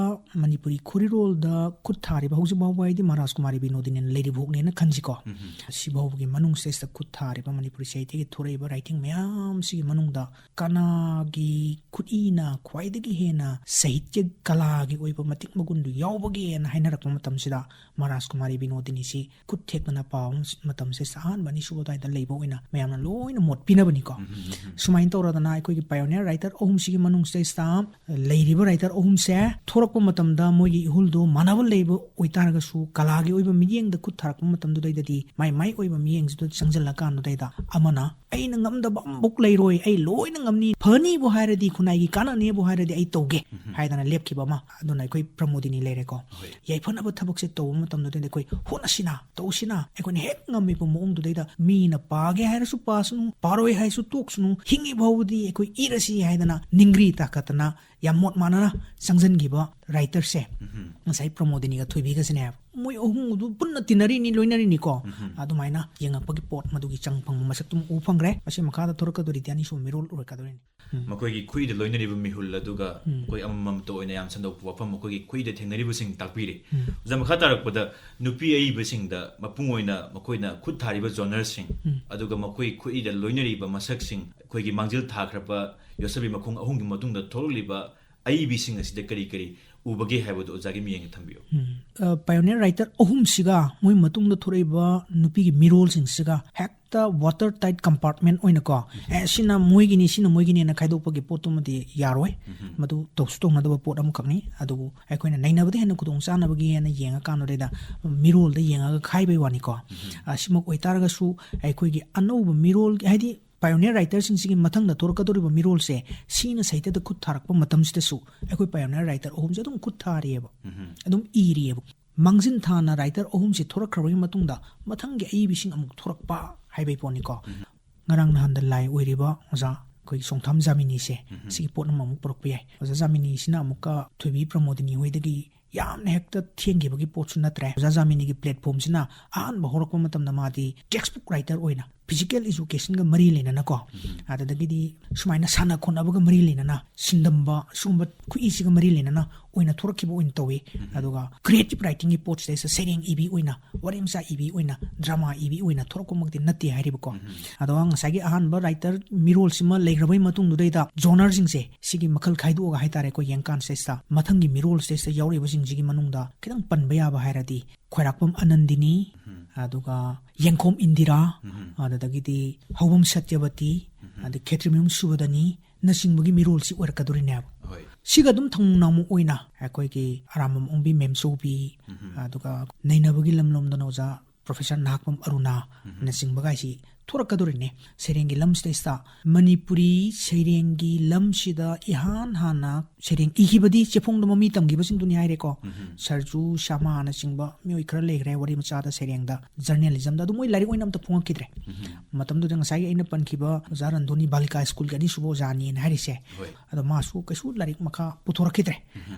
ꯃꯅꯤꯄꯨꯔꯤ ꯈꯨꯔꯤꯔꯣꯜꯗ ꯈꯨꯠ ꯊꯥꯔꯤꯕ, ꯍꯧꯖꯤꯛ ꯐꯥꯎꯕ ꯍꯥꯏꯗꯤ ꯃꯍꯥꯔꯥꯖ ꯀꯨꯃꯥꯔꯤ ꯕꯤꯅꯣꯗꯤꯅꯤꯅ ꯂꯩꯔꯤꯕ ꯐꯥꯎꯅꯦꯅ ꯈꯟꯁꯤꯀꯣ꯫ ꯁꯤ ꯐꯥꯎꯕꯒꯤ ꯃꯅꯨꯡꯁꯤꯗꯩꯁꯤꯗ ꯈꯨꯠ ꯊꯥꯔꯤꯕ ꯃꯅꯤꯄꯨꯔꯤ ꯁꯥꯍꯤꯇ꯭ꯌꯒꯤ ꯊꯣꯔꯛꯏꯕ ꯔꯥꯏꯇꯤꯡ ꯃꯌꯥꯝꯁꯤꯒꯤ ꯃꯅꯨꯡꯗ ꯀꯅꯥꯒꯤ ꯈꯨꯠꯏꯅ ꯈ꯭ꯋꯥꯏꯗꯒꯤ ꯍꯦꯟꯅ ꯁꯥꯍꯤꯇ꯭ꯌ ꯀꯂꯥꯒꯤ ꯑꯣꯏꯕ ꯃꯇꯤꯛ ꯃꯒꯨꯟꯗꯨ ꯌꯥꯎꯕꯒꯦꯅ ꯍꯥꯏꯅꯔꯛꯄ ꯃꯇꯝꯁꯤꯗ ꯃꯍꯥꯔꯥꯖ ꯀꯨꯃꯥꯔꯤ ꯕꯤꯅꯣꯗꯤꯅꯤꯁꯤ ꯈꯨꯠ ꯊꯦꯛꯇꯅ ꯄꯥꯕ ꯃꯇꯝꯁꯤꯗ ꯑꯍꯥꯟꯕ, ꯑꯅꯤꯁꯨꯕ ꯑꯗꯨꯋꯥꯏꯗ ꯂꯩꯕ ꯑꯣꯏꯅ ꯃꯌꯥꯝꯅ ꯂꯣꯏꯅ ꯃꯣꯠ ꯄꯤꯅꯕꯅꯤꯀꯣ꯫ ꯁꯨꯃꯥꯏꯅ ꯇꯧꯔꯗꯅ ꯑꯩꯈꯣꯏꯒꯤ pioneer writer ꯑꯍꯨꯝꯁꯤꯒꯤ ꯃꯅꯨꯡꯁꯤꯗꯩꯁꯤꯗ ꯂꯩꯔꯤꯕ writer ꯑꯍꯨꯝꯁꯦ ꯊꯣꯔꯛꯄ ꯃꯇꯝꯗ ꯃꯣꯏꯒꯤ ꯏꯍꯨꯜꯗꯣ ꯃꯥꯟꯅꯕ ꯂꯩꯕ ꯑꯣꯏꯇꯥꯔꯒꯁꯨ, ꯀꯂꯥꯒꯤ ꯑꯣꯏꯕ ꯃꯤꯠꯌꯦꯡꯗ ꯈꯨꯠ ꯊꯥꯔꯛꯄ ꯃꯇꯝꯗꯨꯗꯩꯗꯗꯤ ꯃꯥꯏ ꯃꯥꯏ ꯑꯣꯏꯕ ꯃꯤꯠꯌꯦꯡꯁꯤꯗ ꯆꯪꯁꯤꯜꯂꯀꯥꯟꯗꯨꯗꯩꯗ ꯑꯃꯅ "ꯑꯩꯅ ꯉꯝꯗꯕ ꯑꯃꯐꯥꯎ ꯂꯩꯔꯣꯏ, ꯑꯩ ꯂꯣꯏꯅ ꯉꯝꯅꯤ, ꯐꯅꯤꯕꯨ ꯍꯥꯏꯔꯗꯤ, ꯈꯨꯟꯅꯥꯏꯒꯤ ꯀꯥꯟꯅꯅꯤꯕꯨ ꯍꯥꯏꯔꯗꯤ ꯑꯩ ꯇꯧꯒꯦ" ꯍꯥꯏꯗꯅ ꯂꯦꯞꯈꯤꯕ ꯑꯃ꯫ ꯑꯗꯨꯅ ꯑꯩꯈꯣꯏ ꯄ꯭ꯔꯃꯣꯗꯤꯅꯤ ꯂꯩꯔꯦꯀꯣ꯫ ꯌꯥꯏꯐꯅꯕ ꯊꯕꯛꯁꯦ ꯇꯧꯕ ꯃꯇꯝꯗꯨꯗꯗꯤ ꯑꯩꯈꯣꯏ ꯍꯣꯠꯅꯁꯤꯅ, ꯇꯧꯁꯤꯅ, ꯑꯩꯈꯣꯏꯅ ꯍꯦꯛ ꯉꯝꯃꯤꯕ ꯃꯑꯣꯡꯗꯨꯗꯩꯗ ꯃꯤꯅ ꯄꯥꯒꯦ ꯍꯥꯏꯔꯁꯨ ꯄꯥꯁꯅꯨ, ꯄꯥꯔꯣꯏ ꯍꯥꯏꯔꯁꯨ ꯇꯣꯛꯁꯅꯨ, ꯍꯤꯡꯉꯤ ꯐꯥꯎꯕꯗꯤ ꯑꯩꯈꯣꯏ ꯏꯔꯁꯤ ꯍꯥꯏꯗꯅ ꯅꯤꯡꯒ꯭ꯔꯤ ꯇꯥꯈꯠꯇꯅ ꯌꯥꯝ ꯃꯣꯠ ꯃꯥꯟꯅꯅ ꯆꯪꯁꯤꯟꯈꯤꯕ writerꯁꯦ ꯉꯁꯥꯏ ꯄ꯭ꯔꯃꯣꯗꯤꯅꯤꯒ ꯊꯣꯏꯕꯤꯒꯁꯤꯅꯦꯕ꯫ ꯃꯣꯏ ꯑꯍꯨꯝꯗꯨ ꯄꯨꯟꯅ ꯇꯤꯟꯅꯔꯤꯅꯤ, ꯂꯣꯏꯅꯔꯤꯅꯤꯀꯣ꯫ ꯑꯗꯨꯃꯥꯏꯅ ꯌꯦꯡꯉꯛꯄꯒꯤ ꯄꯣꯠ ꯃꯗꯨꯒꯤ ꯆꯪ ꯐꯪꯕ ꯃꯁꯛꯇꯨꯝ ꯎ ꯐꯪꯈ꯭ꯔꯦ꯫ ꯃꯁꯤ ꯃꯈꯥꯗ ꯊꯣꯔꯛꯀꯗꯣꯔꯤꯗꯤ ꯑꯅꯤꯁꯨꯕ ꯃꯤꯔꯣꯜ ꯑꯣꯏꯔꯛꯀꯗꯣꯔꯤꯅꯤ꯫ ꯎꯝ꯫ ꯃꯈꯣꯏꯒꯤ ꯈꯨꯠꯏꯗ ꯂꯣꯏꯅꯔꯤꯕ ꯃꯤꯍꯨꯜ ꯑꯗꯨꯒ ꯎꯝ꯫ ꯑꯩꯈꯣꯏ ꯑꯃꯃꯝꯇ ꯑꯣꯏꯅ ꯌꯥꯝ ꯁꯟꯗꯣꯛꯄ ꯋꯥꯐꯝ ꯃꯈꯣꯏꯒꯤ ꯈꯨꯠꯏꯗ ꯊꯦꯡꯅꯔꯤꯕꯁꯤꯡ ꯇꯥꯛꯄꯤꯔꯦ꯫ ꯎꯝ꯫ ꯑꯣꯖꯥ, ꯃꯈꯥ ꯇꯥꯔꯛꯄꯗ ꯅꯨꯄꯤ ꯑꯏꯕꯁꯤꯡꯗ ꯃꯄꯨꯡ ꯑꯣꯏꯅ ꯃꯈꯣꯏꯅ ꯈꯨꯠ ꯊꯥꯔꯤꯕ genreꯁꯤꯡ ꯎꯝ꯫ ꯑꯗꯨꯒ ꯃꯈꯣꯏ ꯈꯨꯠꯏꯗ ꯂꯣꯏꯅꯔꯤꯕ ꯃꯁꯛꯁꯤꯡ, ꯑꯩꯈꯣꯏꯒꯤ ꯃꯥꯡꯖꯤꯜ ꯊꯥꯈ꯭ꯔꯕ ꯌꯣꯠꯁꯕꯤ ꯃꯈꯣꯡ ꯑꯍꯨꯝꯒꯤ ꯃꯇꯨꯡꯗ ꯊꯣꯛꯂꯛꯂꯤꯕ ꯑꯏꯕꯤꯁꯤꯡ ꯑꯁꯤꯗ ꯀꯔꯤ ꯀꯔꯤ ꯎꯕꯒꯦ ꯍꯥꯏꯕꯗꯨ ꯑꯣꯖꯥꯒꯤ ꯃꯤꯠꯌꯦꯡꯗ ꯊꯝꯕꯤꯌꯨ꯫ ꯎꯝ꯫ ꯑ, pioneer writer ꯑꯍꯨꯝꯁꯤꯒ ꯃꯣꯏ ꯃꯇꯨꯡꯗ ꯊꯣꯔꯛꯏꯕ ꯅꯨꯄꯤꯒꯤ ꯃꯤꯔꯣꯜꯁꯤꯡꯁꯤꯒ ꯍꯦꯛꯇ water tight compartment ꯑꯣꯏꯅꯀꯣ, ꯎꯝ꯫ ꯑꯦ, ꯁꯤꯅ ꯃꯣꯏꯒꯤꯅꯤ, ꯁꯤꯅ ꯃꯣꯏꯒꯤꯅꯦꯅ ꯈꯥꯏꯗꯣꯛꯄꯒꯤ ꯄꯣꯠꯇꯨꯃꯗꯤ ꯌꯥꯔꯣꯏ꯫ ꯎꯝ꯫ ꯃꯗꯨ ꯇꯧꯁꯨ ꯇꯧꯅꯗꯕ ꯄꯣꯠ ꯑꯃꯈꯛꯅꯤ꯫ ꯑꯗꯨꯕꯨ ꯑꯩꯈꯣꯏꯅ ꯅꯩꯅꯕꯗ ꯍꯦꯟꯅ ꯈꯨꯗꯣꯡ ꯆꯥꯅꯕꯒꯤ ꯍꯥꯏꯅ ꯌꯦꯡꯉꯀꯥꯟꯗꯨꯗꯩꯗ ꯃꯤꯔꯣꯜꯗ ꯌꯦꯡꯉꯒ ꯈꯥꯏꯕꯩ ꯋꯥꯅꯤꯀꯣ꯫ ꯎꯝ꯫ ꯑ, ꯁꯤꯃꯛ ꯑꯣꯏꯇꯥꯔꯒꯁꯨ ꯑꯩꯈꯣꯏꯒꯤ ꯑꯅꯧꯕ ꯃꯤꯔꯣꯜ, ꯍꯥꯏꯗꯤ pioneer writerꯁꯤꯡꯁꯤꯒꯤ ꯃꯊꯪꯗ ꯊꯣꯔꯛꯀꯗꯧꯔꯤꯕ ꯃꯤꯔꯣꯜꯁꯦ ꯁꯤꯅ ꯁꯥꯍꯤꯇ꯭ꯌꯗ ꯈꯨꯠ ꯊꯥꯔꯛꯄ ꯃꯇꯝꯁꯤꯗꯁꯨ ꯑꯩꯈꯣꯏ pioneer writer ꯑꯍꯨꯝꯁꯦ ꯑꯗꯨꯝ ꯈꯨꯠ ꯊꯥꯔꯤꯑꯕ, ꯎꯝ꯫ ꯑꯗꯨꯝ ꯏꯔꯤꯑꯕ꯫ ꯃꯥꯡꯖꯤꯟ ꯊꯥꯅ writer ꯑꯍꯨꯝꯁꯦ ꯊꯣꯔꯛꯈ꯭ꯔꯕꯒꯤ ꯃꯇꯨꯡꯗ ꯃꯊꯪꯒꯤ ꯑꯏꯕꯤꯁꯤꯡ ꯑꯃꯨꯛ ꯊꯣꯔꯛꯄ ꯍꯥꯏꯕꯒꯤ ꯄꯣꯠꯅꯤꯀꯣ꯫ ꯎꯝ꯫ ꯉꯔꯥꯡ ꯅꯍꯥꯟꯗ ꯂꯥꯏ ꯑꯣꯏꯔꯤꯕ ꯑꯣꯖꯥ ꯑꯩꯈꯣꯏꯒꯤ ꯆꯣꯡꯊꯥꯝ ꯖꯥꯃꯤꯅꯤꯁꯦ, ꯎꯝ꯫ ꯁꯤꯒꯤ ꯄꯣꯠ ꯑꯃ ꯑꯃꯨꯛ ꯄꯨꯔꯛꯄ ꯌꯥꯏ꯫ ꯑꯣꯖꯥ ꯖꯥꯃꯤꯅꯤꯁꯤꯅ ꯑꯃꯨꯛꯀ ꯊꯣꯏꯕꯤ ꯄ꯭ꯔꯃꯣꯗꯤꯅꯤ ꯍꯣꯏꯗꯒꯤ ꯌꯥꯝꯅ ꯍꯦꯛꯇ ꯊꯦꯡꯈꯤꯕꯒꯤ ꯄꯣꯠꯁꯨ ꯅꯠꯇ꯭ꯔꯦ꯫ ꯑꯣꯖꯥ ꯖꯥꯃꯤꯅꯤꯒꯤ platformꯁꯤꯅ ꯑꯍꯥꯟꯕ ꯍꯧꯔꯛꯄ ꯃꯇꯝꯗ ꯃꯥꯗꯤ textbook writer ꯑꯣꯏꯅ, physical educationꯒ ꯃꯔꯤ ꯂꯩꯅꯅꯀꯣ, ꯎꯝ꯫ ꯑꯗꯨꯗꯒꯤꯗꯤ ꯁꯨꯃꯥꯏꯅ ꯁꯥꯟꯅ ꯈꯣꯠꯅꯕꯒ ꯃꯔꯤ ꯂꯩꯅꯅ, ꯁꯤꯟꯗꯝꯕ, ꯁꯤꯒꯨꯝꯕ ꯈꯨꯠꯏꯁꯤꯒ ꯃꯔꯤ ꯂꯩꯅꯅ ꯑꯣꯏꯅ ꯊꯣꯔꯛꯈꯤꯕ ꯑꯣꯏꯅ ꯇꯧꯏ꯫ ꯎꯝ꯫ ꯑꯗꯨꯒ creative writingꯒꯤ ꯄꯣꯠꯁꯤꯗꯩꯁꯤꯗ ꯁꯩꯔꯦꯡ ꯏꯕꯤ ꯑꯣꯏꯅ, ꯋꯥꯔꯤ ꯃꯆꯥ ꯏꯕꯤ ꯑꯣꯏꯅ, drama ꯏꯕꯤ ꯑꯣꯏꯅ ꯊꯣꯔꯛꯄꯃꯛꯇꯤ ꯅꯠꯇꯦ ꯍꯥꯏꯔꯤꯕꯀꯣ꯫ ꯎꯝ꯫ ꯑꯗꯣ ꯉꯁꯥꯏꯒꯤ ꯑꯍꯥꯟꯕ writer ꯃꯤꯔꯣꯜꯁꯤꯃ ꯂꯩꯈ꯭ꯔꯕꯩ ꯃꯇꯨꯡꯗꯨꯗꯩꯗ genreꯁꯤꯡꯁꯦ, ꯁꯤꯒꯤ ꯃꯈꯜ ꯈꯥꯏꯗꯣꯛꯑꯒ ꯍꯥꯏꯇꯥꯔꯦ, ꯑꯩꯈꯣꯏ ꯌꯦꯡꯀꯥꯟꯁꯤꯗꯩꯁꯤꯗ ꯃꯊꯪꯒꯤ ꯃꯤꯔꯣꯜꯁꯤꯗꯩꯁꯤꯗ ꯌꯥꯎꯔꯛꯏꯕꯁꯤꯡꯁꯤꯒꯤ ꯃꯅꯨꯡꯗ ꯈꯤꯇꯪ ꯄꯟꯕ ꯌꯥꯕ ꯍꯥꯏꯔꯗꯤ ꯈ꯭ꯋꯥꯏꯔꯥꯛꯄꯝ ꯑꯅꯟꯗꯤꯅꯤ, ꯎꯝ꯫ ꯑꯗꯨꯒ ꯌꯦꯡꯈꯣꯝ ꯏꯟꯗꯤꯔꯥ, ꯎꯝ꯫ ꯑꯗꯨꯗꯒꯤꯗꯤ ꯍꯧꯕꯝ ꯁꯇ꯭ꯌꯕꯇꯤ, ꯎꯝ꯫ ꯑꯗꯩ ꯈꯦꯇ꯭ꯔꯤꯃꯌꯨꯝ ꯁꯨꯕꯗꯅꯤ, ꯅꯆꯤꯡꯕꯒꯤ ꯃꯤꯔꯣꯜꯁꯤ ꯑꯣꯏꯔꯛꯀꯗꯣꯔꯤꯅꯦꯕ꯫ ꯍꯣꯏ꯫ ꯁꯤꯒ ꯑꯗꯨꯝ ꯊꯧꯅꯥꯃꯨ ꯑꯣꯏꯅ ꯑꯩꯈꯣꯏꯒꯤ ꯑꯔꯥꯝꯕꯝ ꯑꯣꯡꯕꯤ ꯃꯦꯝꯆꯧꯕꯤ, ꯎꯝ꯫ ꯑꯗꯨꯒ ꯅꯩꯅꯕꯒꯤ ꯂꯝꯂꯣꯝꯗꯅ ꯑꯣꯖꯥ ꯄ꯭ꯔꯣꯐꯦꯁꯔ ꯅꯍꯥꯛꯄꯝ ꯑꯔꯨꯅꯥꯅꯆꯤꯡꯕꯒꯥꯏꯁꯤ ꯊꯣꯔꯛꯀꯗꯧꯔꯤꯅꯦ ꯁꯩꯔꯦꯡꯒꯤ ꯂꯝꯁꯤꯗꯩꯁꯤꯗ꯫ ꯃꯅꯤꯄꯨꯔꯤ ꯁꯩꯔꯦꯡꯒꯤ ꯂꯝꯁꯤꯗ ꯏꯍꯥꯟ ꯍꯥꯟꯅ ꯁꯩꯔꯦꯡ ꯏꯈꯤꯕꯗꯤ ꯆꯦꯐꯣꯡꯗ ꯃꯃꯤ ꯇꯝꯈꯤꯕꯁꯤꯡꯗꯨꯅꯤ ꯍꯥꯏꯔꯦꯀꯣ꯫ ꯁꯔꯖꯨ ꯁ꯭ꯌꯥꯃꯥꯅꯆꯤꯡꯕ ꯃꯤꯑꯣꯏ ꯈꯔ ꯂꯩꯈ꯭ꯔꯦ ꯋꯥꯔꯤ ꯃꯆꯥꯗ ꯁꯩꯔꯦꯡꯗ, ꯖꯔꯅꯦꯂꯤꯖꯝꯗ꯫ ꯑꯗꯨ ꯃꯣꯏ ꯂꯥꯏꯔꯤꯛ ꯑꯣꯏꯅ ꯑꯝꯇ ꯐꯣꯡꯉꯛꯈꯤꯗ꯭ꯔꯦ꯫ ꯃꯇꯝꯗꯨꯗ ꯉꯁꯥꯏꯒꯤ ꯑꯩꯅ ꯄꯟꯈꯤꯕ ꯑꯣꯖꯥ ꯔꯟꯙꯣꯅꯤ ꯕꯥꯂꯤꯀꯥ ꯁ꯭ꯀꯨꯜꯒꯤ ꯑꯅꯤꯁꯨꯕ ꯑꯣꯖꯥꯅꯦꯅ ꯍꯥꯏꯔꯤꯁꯦ, ꯍꯣꯏ꯫ ꯑꯗꯣ ꯃꯥꯁꯨ ꯀꯩꯁꯨ ꯂꯥꯏꯔꯤꯛ ꯃꯈꯥ ꯄꯨꯊꯣꯔꯛꯈꯤꯗ꯭ꯔꯦ꯫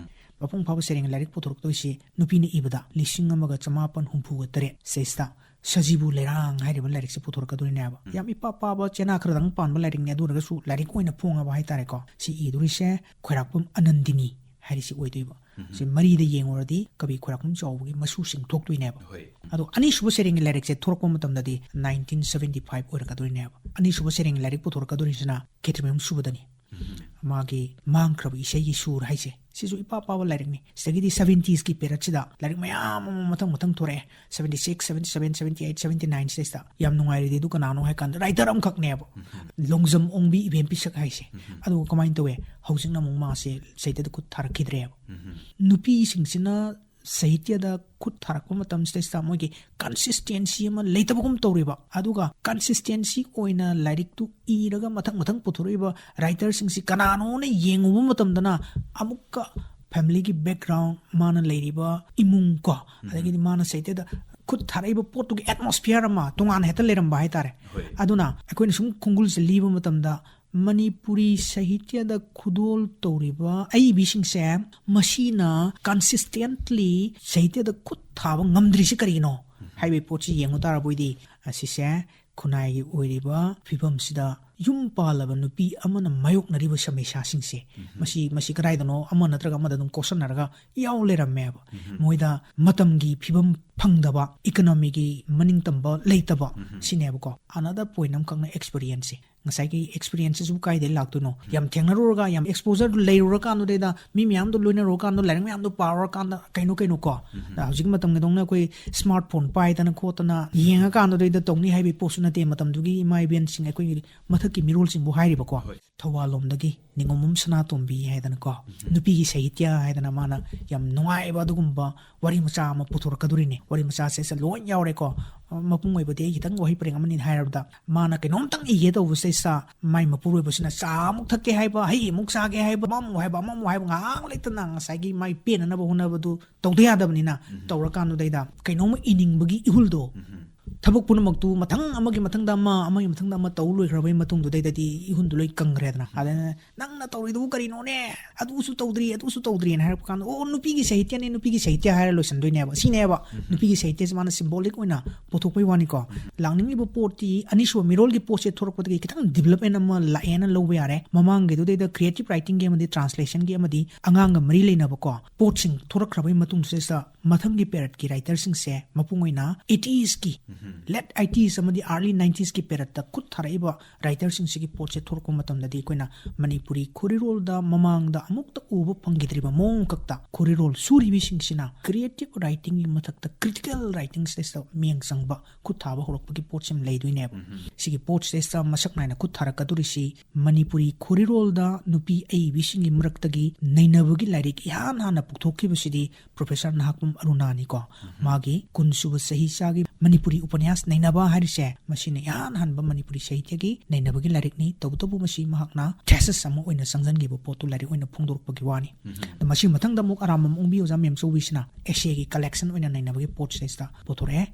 ꯃꯄꯨꯡ ꯐꯥꯕ ꯁꯩꯔꯦꯡ ꯂꯥꯏꯔꯤꯛ ꯄꯨꯊꯣꯔꯛꯇꯣꯏꯁꯤ ꯅꯨꯄꯤꯅ ꯏꯕꯗ ꯂꯤꯁꯤꯡ ꯑꯃꯒ ꯆꯃꯥꯄꯟ ꯍꯨꯝꯐꯨꯒ ꯇꯔꯦꯠ ꯁꯤꯗꯩꯁꯤꯗ ꯁꯖꯤꯕꯨ ꯂꯩꯔꯥꯡ ꯍꯥꯏꯔꯤꯕ ꯂꯥꯏꯔꯤꯛꯁꯦ ꯄꯨꯊꯣꯔꯛꯀꯗꯣꯏꯅꯦꯕ꯫ ꯎꯝ꯫ ꯌꯥꯝ ꯏꯄꯥ ꯄꯥꯕ ꯆꯦꯅꯥ ꯈꯔꯗꯪ ꯄꯥꯟꯕ ꯂꯥꯏꯔꯤꯛꯅꯦ, ꯑꯗꯨ ꯑꯣꯏꯔꯒꯁꯨ ꯂꯥꯏꯔꯤꯛ ꯑꯣꯏꯅ ꯐꯣꯡꯉꯕ ꯍꯥꯏꯇꯥꯔꯦꯀꯣ꯫ ꯁꯤ ꯏꯗꯣꯔꯤꯁꯦ ꯈ꯭ꯋꯥꯏꯔꯥꯛꯄꯝ ꯑꯅꯟꯗꯤꯅꯤ ꯍꯥꯏꯔꯤꯁꯤ ꯑꯣꯏꯗꯣꯏꯕ꯫ ꯎꯝ꯫ ꯁꯤ ꯃꯔꯤꯗ ꯌꯦꯡꯉꯨꯔꯗꯤ ꯀꯕꯤ ꯈ꯭ꯋꯥꯏꯔꯥꯛꯄꯝ ꯆꯥꯎꯕꯒꯤ ꯃꯁꯨꯁꯤꯡ ꯊꯣꯛꯇꯣꯏꯅꯦꯕ꯫ ꯍꯣꯏ꯫ ꯑꯗꯣ ꯑꯅꯤꯁꯨꯕ ꯁꯩꯔꯦꯡꯒꯤ ꯂꯥꯏꯔꯤꯛꯁꯦ ꯊꯣꯔꯛꯄ ꯃꯇꯝꯗꯗꯤ ꯅꯥꯏꯟꯇꯤꯟ ꯁꯚꯦꯟꯇꯤ ꯐꯥꯏꯚ ꯑꯣꯏꯔꯛꯀꯗꯣꯏꯅꯦꯕ꯫ ꯑꯅꯤꯁꯨꯕ ꯁꯩꯔꯦꯡꯒꯤ ꯂꯥꯏꯔꯤꯛ ꯄꯨꯊꯣꯔꯛꯀꯗꯣꯔꯤꯁꯤꯅ ꯈꯦꯇ꯭ꯔꯤꯃꯌꯨꯝ ꯁꯨꯕꯗꯅꯤ꯫ ꯎꯝ꯫ ꯃꯥꯒꯤ ꯃꯥꯡꯈ꯭ꯔꯕ ꯏꯁꯩꯒꯤ ꯁꯨꯔ ꯍꯥꯏꯁꯦ, ꯁꯤꯁꯨ ꯏꯄꯥ ꯄꯥꯕ ꯂꯥꯏꯔꯤꯛꯅꯤ꯫ ꯁꯤꯗꯒꯤꯗꯤ ꯁꯚꯦꯟꯇꯤꯁꯀꯤ ꯄꯦꯔꯠꯁꯤꯗ ꯂꯥꯏꯔꯤꯛ ꯃꯌꯥꯝ ꯑꯃ ꯃꯊꯪ ꯃꯊꯪ ꯊꯣꯔꯛꯑꯦ꯫ Seventy six, seventy seven, seventy eight, seventy nine ꯁꯤꯗꯩꯁꯤꯗ꯫ ꯌꯥꯝ ꯅꯨꯡꯉꯥꯏꯔꯤꯗꯤ ꯑꯗꯨ ꯀꯅꯥꯅꯣ ꯍꯥꯏ ꯀꯥꯟꯗ ꯔꯥꯏꯇꯔ ꯑꯃꯈꯛꯅꯦꯕ, ꯎꯝ꯫ ꯂꯣꯡꯖꯝ ꯑꯣꯡꯕꯤ ꯏꯕꯦꯝ ꯄꯤꯁꯛ ꯍꯥꯏꯁꯦ꯫ ꯎꯝ꯫ ꯑꯗꯨꯒ ꯀꯃꯥꯏꯅ ꯇꯧꯋꯦ, ꯍꯧꯖꯤꯛꯅ ꯑꯃꯨꯛ ꯃꯥꯁꯦ ꯁꯥꯍꯤꯇ꯭ꯌꯗ ꯈꯨꯠ ꯊꯥꯔꯛꯈꯤꯗ꯭ꯔꯦꯕ꯫ ꯎꯝ꯫ ꯅꯨꯄꯤꯁꯤꯡꯁꯤꯅ ꯁꯥꯍꯤꯇ꯭ꯌꯗ ꯈꯨꯠ ꯊꯥꯔꯛꯄ ꯃꯇꯝꯁꯤꯗꯩꯁꯤꯗ ꯃꯣꯏꯒꯤ ꯀꯟꯁꯤꯁꯇꯦꯟꯁꯤ ꯑꯃ ꯂꯩꯇꯕꯒꯨꯝ ꯇꯧꯔꯤꯕ꯫ ꯑꯗꯨꯒ ꯀꯟꯁꯤꯁꯇꯦꯟꯁꯤ ꯑꯣꯏꯅ ꯂꯥꯏꯔꯤꯛꯇꯨ ꯏꯔꯒ ꯃꯊꯪ ꯃꯊꯪ ꯄꯨꯊꯣꯔꯛꯏꯕ ꯔꯥꯏꯇꯔꯁꯤꯡꯁꯤ ꯀꯅꯥꯅꯣꯅ ꯌꯦꯡꯉꯨꯕ ꯃꯇꯝꯗꯅ ꯑꯃꯨꯛꯀ ꯐꯦꯃꯤꯂꯤꯒꯤ ꯕꯦꯛꯒ꯭ꯔꯥꯎꯟ, ꯃꯥꯅ ꯂꯩꯔꯤꯕ ꯏꯃꯨꯡ ꯀꯣ, ꯎꯝ꯫ ꯑꯗꯒꯤꯗꯤ ꯃꯥꯅ ꯁꯥꯍꯤꯇ꯭ꯌꯗ ꯈꯨꯠ ꯊꯥꯔꯛꯏꯕ ꯄꯣꯠꯇꯨꯒꯤ ꯑꯦꯠꯃꯣꯁꯐꯤꯌꯔ ꯑꯃ ꯇꯣꯉꯥꯟꯅ ꯍꯦꯛꯇ ꯂꯩꯔꯝꯕ ꯍꯥꯏꯇꯥꯔꯦ꯫ ꯍꯣꯏ꯫ ꯑꯗꯨꯅ ꯑꯩꯈꯣꯏꯅ ꯁꯨꯝ ꯈꯣꯡꯒꯨꯜꯁꯦ ꯂꯤꯕ ꯃꯇꯝꯗ ꯃꯅꯤꯄꯨꯔꯤ ꯁꯥꯍꯤꯇ꯭ꯌꯗ ꯈꯨꯗꯣꯜ ꯇꯧꯔꯤꯕ ꯑꯏꯕꯤꯁꯤꯡꯁꯦ, ꯃꯁꯤꯅ ꯀꯟꯁꯤꯁꯇꯦꯟꯠꯂꯤ ꯁꯥꯍꯤꯇ꯭ꯌꯗ ꯈꯨꯠ ꯊꯥꯕ ꯉꯝꯗ꯭ꯔꯤꯁꯤ ꯀꯔꯤꯒꯤꯅꯣ ꯍꯥꯏꯕꯒꯤ ꯄꯣꯠꯁꯤ ꯌꯦꯡꯉꯨ ꯇꯥꯔꯕꯣꯏꯗꯤ, ꯑꯁꯤꯁꯦ ꯈꯨꯟꯅꯥꯏꯒꯤ ꯑꯣꯏꯔꯤꯕ ꯐꯤꯕꯝꯁꯤꯗ ꯌꯨꯝ ꯄꯥꯜꯂꯕ ꯅꯨꯄꯤ ꯑꯃꯅ ꯃꯥꯌꯣꯛꯅꯔꯤꯕ ꯁꯃꯁ꯭ꯌꯥꯁꯤꯡꯁꯦ, ꯎꯝ꯫ ꯃꯁꯤ, ꯃꯁꯤ ꯀꯗꯥꯏꯗꯅꯣ ꯑꯃ ꯅꯠꯇ꯭ꯔꯒ ꯑꯃꯗ ꯑꯗꯨꯝ ꯀꯣꯠꯁꯟꯅꯔꯒ ꯌꯥꯎ ꯂꯩꯔꯝꯃꯦꯕ꯫ ꯎꯝ꯫ ꯃꯣꯏꯗ ꯃꯇꯝꯒꯤ ꯐꯤꯕꯝ ꯐꯪꯗꯕ, ꯏꯀꯣꯅꯣꯃꯤꯒꯤ ꯃꯅꯤꯡꯇꯝꯕ ꯂꯩꯇꯕ, ꯎꯝ꯫ ꯁꯤꯅꯦꯕꯀꯣ꯫ Another point ꯑꯃꯈꯛꯅ ꯑꯦꯛꯁꯄꯤꯔꯤꯌꯦꯟꯁꯁꯦ꯫ ꯉꯁꯥꯏꯒꯤ experienceꯁꯤꯕꯨ ꯀꯥꯏꯗꯩ ꯂꯥꯛꯇꯣꯏꯅꯣ? ꯌꯥꯝ ꯊꯦꯡꯅꯔꯨꯔꯒ, ꯌꯥꯝ exposureꯗꯨ ꯂꯩꯔꯨꯔꯀꯥꯟꯗꯨꯗꯩꯗ, ꯃꯤ ꯃꯌꯥꯝꯗꯣ ꯂꯣꯏꯅꯔꯨꯔꯀꯥꯟꯗ, ꯂꯥꯏꯔꯤꯛ ꯃꯌꯥꯝꯗꯣ ꯄꯥꯔꯨꯔꯀꯥꯟꯗ, ꯀꯩꯅꯣ ꯀꯩꯅꯣ ꯀꯣ, ꯍꯧꯖꯤꯛꯀꯤ ꯃꯇꯝꯒꯤꯗꯧꯅ ꯑꯩꯈꯣꯏ smartphone ꯄꯥꯏꯗꯅ ꯈꯣꯠꯇꯅ ꯌꯦꯡꯉꯀꯥꯟꯗꯨꯗꯩꯗ ꯇꯧꯅꯤ ꯍꯥꯏꯕꯒꯤ ꯄꯣꯠꯁꯨ ꯅꯠꯇꯦ꯫ ꯃꯇꯝꯗꯨꯒꯤ ꯏꯃꯥ ꯏꯕꯦꯟꯁꯤꯡ, ꯑꯩꯈꯣꯏꯒꯤ ꯃꯊꯛꯀꯤ ꯃꯤꯔꯣꯜꯁꯤꯡꯕꯨ ꯍꯥꯏꯔꯤꯕꯀꯣ꯫ ꯍꯣꯏ꯫ ꯊꯧꯕꯥꯜ ꯂꯣꯝꯗꯒꯤ ꯅꯤꯉꯣꯝꯕꯝ ꯁꯅꯥꯇꯣꯝꯕꯤ ꯍꯥꯏꯗꯅꯀꯣ, ꯅꯨꯄꯤꯒꯤ ꯁꯥꯍꯤꯇ꯭ꯌ ꯍꯥꯏꯗꯅ ꯃꯥꯅ ꯌꯥꯝ ꯅꯨꯡꯉꯥꯏꯕ ꯑꯗꯨꯒꯨꯝꯕ ꯋꯥꯔꯤ ꯃꯆꯥ ꯑꯃ ꯄꯨꯊꯣꯔꯛꯀꯗꯣꯔꯤꯅꯦ꯫ ꯋꯥꯔꯤ ꯃꯆꯥꯁꯦ ꯁꯤꯗ ꯂꯣꯏ ꯌꯥꯎꯔꯦꯀꯣ꯫ ꯃꯄꯨꯡ ꯑꯣꯏꯕꯗꯤ ꯑꯩ ꯈꯤꯇꯪ ꯋꯥꯍꯩ ꯄꯔꯦꯡ ꯑꯃꯅꯤ ꯍꯥꯏꯔꯕꯗ, ꯃꯥꯅ ꯀꯩꯅꯣꯝꯇꯪ ꯏꯒꯦ ꯇꯧꯕꯁꯤꯗꯩꯁꯤꯗ ꯃꯥꯏ ꯃꯄꯨꯔꯣꯏꯕꯁꯤꯅ ꯆꯥ ꯑꯃꯨꯛ ꯊꯛꯀꯦ ꯍꯥꯏꯕ, ꯍꯩ ꯑꯃꯨꯛ ꯆꯥꯒꯦ ꯍꯥꯏꯕ, ꯑꯃꯃꯨꯛ ꯍꯥꯏꯕ, ꯑꯃꯃꯨꯛ ꯍꯥꯏꯕ, ꯉꯥꯏꯍꯥꯛ ꯂꯩꯇꯅ ꯉꯁꯥꯏꯒꯤ ꯃꯥꯏ ꯄꯦꯟꯅꯅꯕ ꯍꯣꯠꯅꯕꯗꯨ ꯇꯧꯗ ꯌꯥꯗꯕꯅꯤꯅ, ꯇꯧꯔꯀꯥꯟꯗꯨꯗꯩꯗ ꯀꯩꯅꯣꯝꯃ ꯏꯅꯤꯡꯕꯒꯤ ꯏꯍꯨꯜꯗꯣ, ꯊꯕꯛ ꯄꯨꯝꯅꯃꯛꯇꯨ ꯃꯊꯪ ꯑꯃꯒꯤ ꯃꯊꯪꯗ ꯑꯃ, ꯑꯃꯒꯤ ꯃꯊꯪꯗ ꯑꯃ ꯇꯧ ꯂꯣꯏꯈ꯭ꯔꯕꯩ ꯃꯇꯨꯡꯗꯨꯗꯩꯗꯗꯤ ꯏꯍꯨꯜꯗꯨ ꯂꯣꯏ ꯀꯪꯈ꯭ꯔꯦꯗꯅ꯫ ꯑꯗꯨꯅ "ꯅꯪꯅ ꯇꯧꯔꯤꯗꯨꯕꯨ ꯀꯔꯤꯅꯣꯅꯦ? ꯑꯗꯨꯁꯨ ꯇꯧꯗ꯭ꯔꯤ, ꯑꯗꯨꯁꯨ ꯇꯧꯗ꯭ꯔꯤꯅ" ꯍꯥꯏꯔꯛꯄ ꯀꯥꯟꯗ, "ꯑꯣ, ꯅꯨꯄꯤꯒꯤ ꯁꯥꯍꯤꯇ꯭ꯌꯅꯦ, ꯅꯨꯄꯤꯒꯤ ꯁꯥꯍꯤꯇ꯭ꯌ" ꯍꯥꯏꯔ ꯂꯣꯏꯁꯤꯟꯗꯣꯏꯅꯦꯕ꯫ ꯁꯤꯅꯦꯕ ꯅꯨꯄꯤꯒꯤ ꯁꯥꯍꯤꯇ꯭ꯌꯁꯦ ꯃꯥꯅ symbolic ꯑꯣꯏꯅ ꯄꯨꯊꯣꯛꯄꯩ ꯋꯥꯅꯤꯀꯣ꯫ ꯂꯥꯛꯅꯤꯡꯉꯤꯕ ꯄꯣꯠꯇꯤ ꯑꯅꯤꯁꯨꯕ ꯃꯤꯔꯣꯜꯒꯤ ꯄꯣꯠꯁꯦ ꯊꯣꯔꯛꯄꯗꯒꯤ ꯈꯤꯇꯪ development ꯑꯃ ꯂꯥꯛꯑꯦꯅ ꯂꯧꯕ ꯌꯥꯔꯦ꯫ ꯃꯃꯥꯡꯒꯤꯗꯨꯗꯩꯗ creative writingꯒꯤ ꯑꯃꯗꯤ translationꯒꯤ ꯑꯃꯗꯤ ꯑꯉꯥꯡꯒ ꯃꯔꯤ ꯂꯩꯅꯕꯀꯣ ꯄꯣꯠꯁꯤꯡ ꯊꯣꯔꯛꯈ꯭ꯔꯕꯩ ꯃꯇꯨꯡꯁꯤꯗ ꯃꯊꯪꯒꯤ periodꯀꯤ writerꯁꯤꯡꯁꯦ ꯃꯄꯨꯡ ꯑꯣꯏꯅ eightiesꯀꯤ, late eighties ꯑꯃꯗꯤ early ninetiesꯀꯤ periodꯇ ꯈꯨꯠ ꯊꯥꯔꯛꯏꯕ writerꯁꯤꯡꯁꯤꯒꯤ ꯄꯣꯠꯁꯦ ꯊꯣꯔꯛꯄ ꯃꯇꯝꯗꯗꯤ ꯑꯩꯈꯣꯏꯅ ꯃꯅꯤꯄꯨꯔꯤ ꯈꯨꯔꯤꯔꯣꯜꯗ ꯃꯃꯥꯡꯗ ꯑꯃꯨꯛꯇ ꯎꯕ ꯐꯪꯈꯤꯗ꯭ꯔꯤꯕ ꯃꯑꯣꯡ ꯈꯛꯇ ꯈꯨꯔꯤꯔꯣꯜ ꯁꯨꯔꯤꯕꯁꯤꯡꯁꯤꯅ creative writingꯒꯤ ꯃꯊꯛꯇ critical writingꯁꯤꯗꯩꯁꯤꯗ ꯃꯤꯠꯌꯦꯡ ꯆꯪꯕ ꯈꯨꯠ ꯊꯥꯕ ꯍꯧꯔꯛꯄꯒꯤ ꯄꯣꯠꯁꯤ ꯑꯃ ꯂꯩꯗꯣꯏꯅꯦꯕ꯫ ꯁꯤꯒꯤ ꯄꯣꯠꯁꯤꯗꯩꯁꯤꯗ ꯃꯁꯛ ꯅꯥꯏꯅ ꯈꯨꯠ ꯊꯥꯔꯛꯀꯗꯧꯔꯤꯁꯤ ꯃꯅꯤꯄꯨꯔꯤ ꯈꯨꯔꯤꯔꯣꯜꯗ ꯅꯨꯄꯤ ꯑꯏꯕꯤꯁꯤꯡꯒꯤ ꯃꯔꯛꯇꯒꯤ ꯅꯩꯅꯕꯒꯤ ꯂꯥꯏꯔꯤꯛ ꯏꯍꯥꯟ ꯍꯥꯟꯅ ꯄꯨꯊꯣꯛꯈꯤꯕꯁꯤꯗꯤ Professor ꯅꯍꯥꯛꯄꯝ ꯑꯔꯨꯅꯥꯅꯤꯀꯣ꯫ ꯃꯥꯒꯤ ꯀꯨꯟꯁꯨꯕ ꯆꯍꯤ ꯆꯥꯒꯤ ꯃꯅꯤꯄꯨꯔꯤ ꯎꯄꯅ꯭ꯌꯥꯁ ꯅꯩꯅꯕ ꯍꯥꯏꯔꯤꯁꯦ, ꯃꯁꯤꯅ ꯏꯍꯥꯟ ꯍꯥꯟꯕ ꯃꯅꯤꯄꯨꯔꯤ ꯁꯥꯍꯤꯇ꯭ꯌꯒꯤ ꯅꯩꯅꯕꯒꯤ ꯂꯥꯏꯔꯤꯛꯅꯤ꯫ ꯇꯧꯕꯇꯕꯨ ꯃꯁꯤ ꯃꯍꯥꯛꯅ thesis ꯑꯃ ꯑꯣꯏꯅ ꯆꯪꯁꯤꯟꯈꯤꯕ ꯄꯣꯠꯇꯨ ꯂꯥꯏꯔꯤꯛ ꯑꯣꯏꯅ ꯐꯣꯡꯗꯣꯔꯛꯄꯒꯤ ꯋꯥꯅꯤ꯫ ꯑꯗꯣ ꯃꯁꯤ ꯃꯊꯪꯗ ꯑꯃꯨꯛ ꯑꯔꯥꯝꯕꯝ ꯑꯣꯡꯕꯤ ꯑꯣꯖꯥ ꯃꯦꯝꯆꯧꯕꯤꯁꯤꯅ essayꯒꯤ collection ꯑꯣꯏꯅ ꯅꯩꯅꯕꯒꯤ ꯄꯣꯠꯁꯤꯗꯩꯁꯤꯗ ꯄꯨꯊꯣꯔꯛꯑꯦ꯫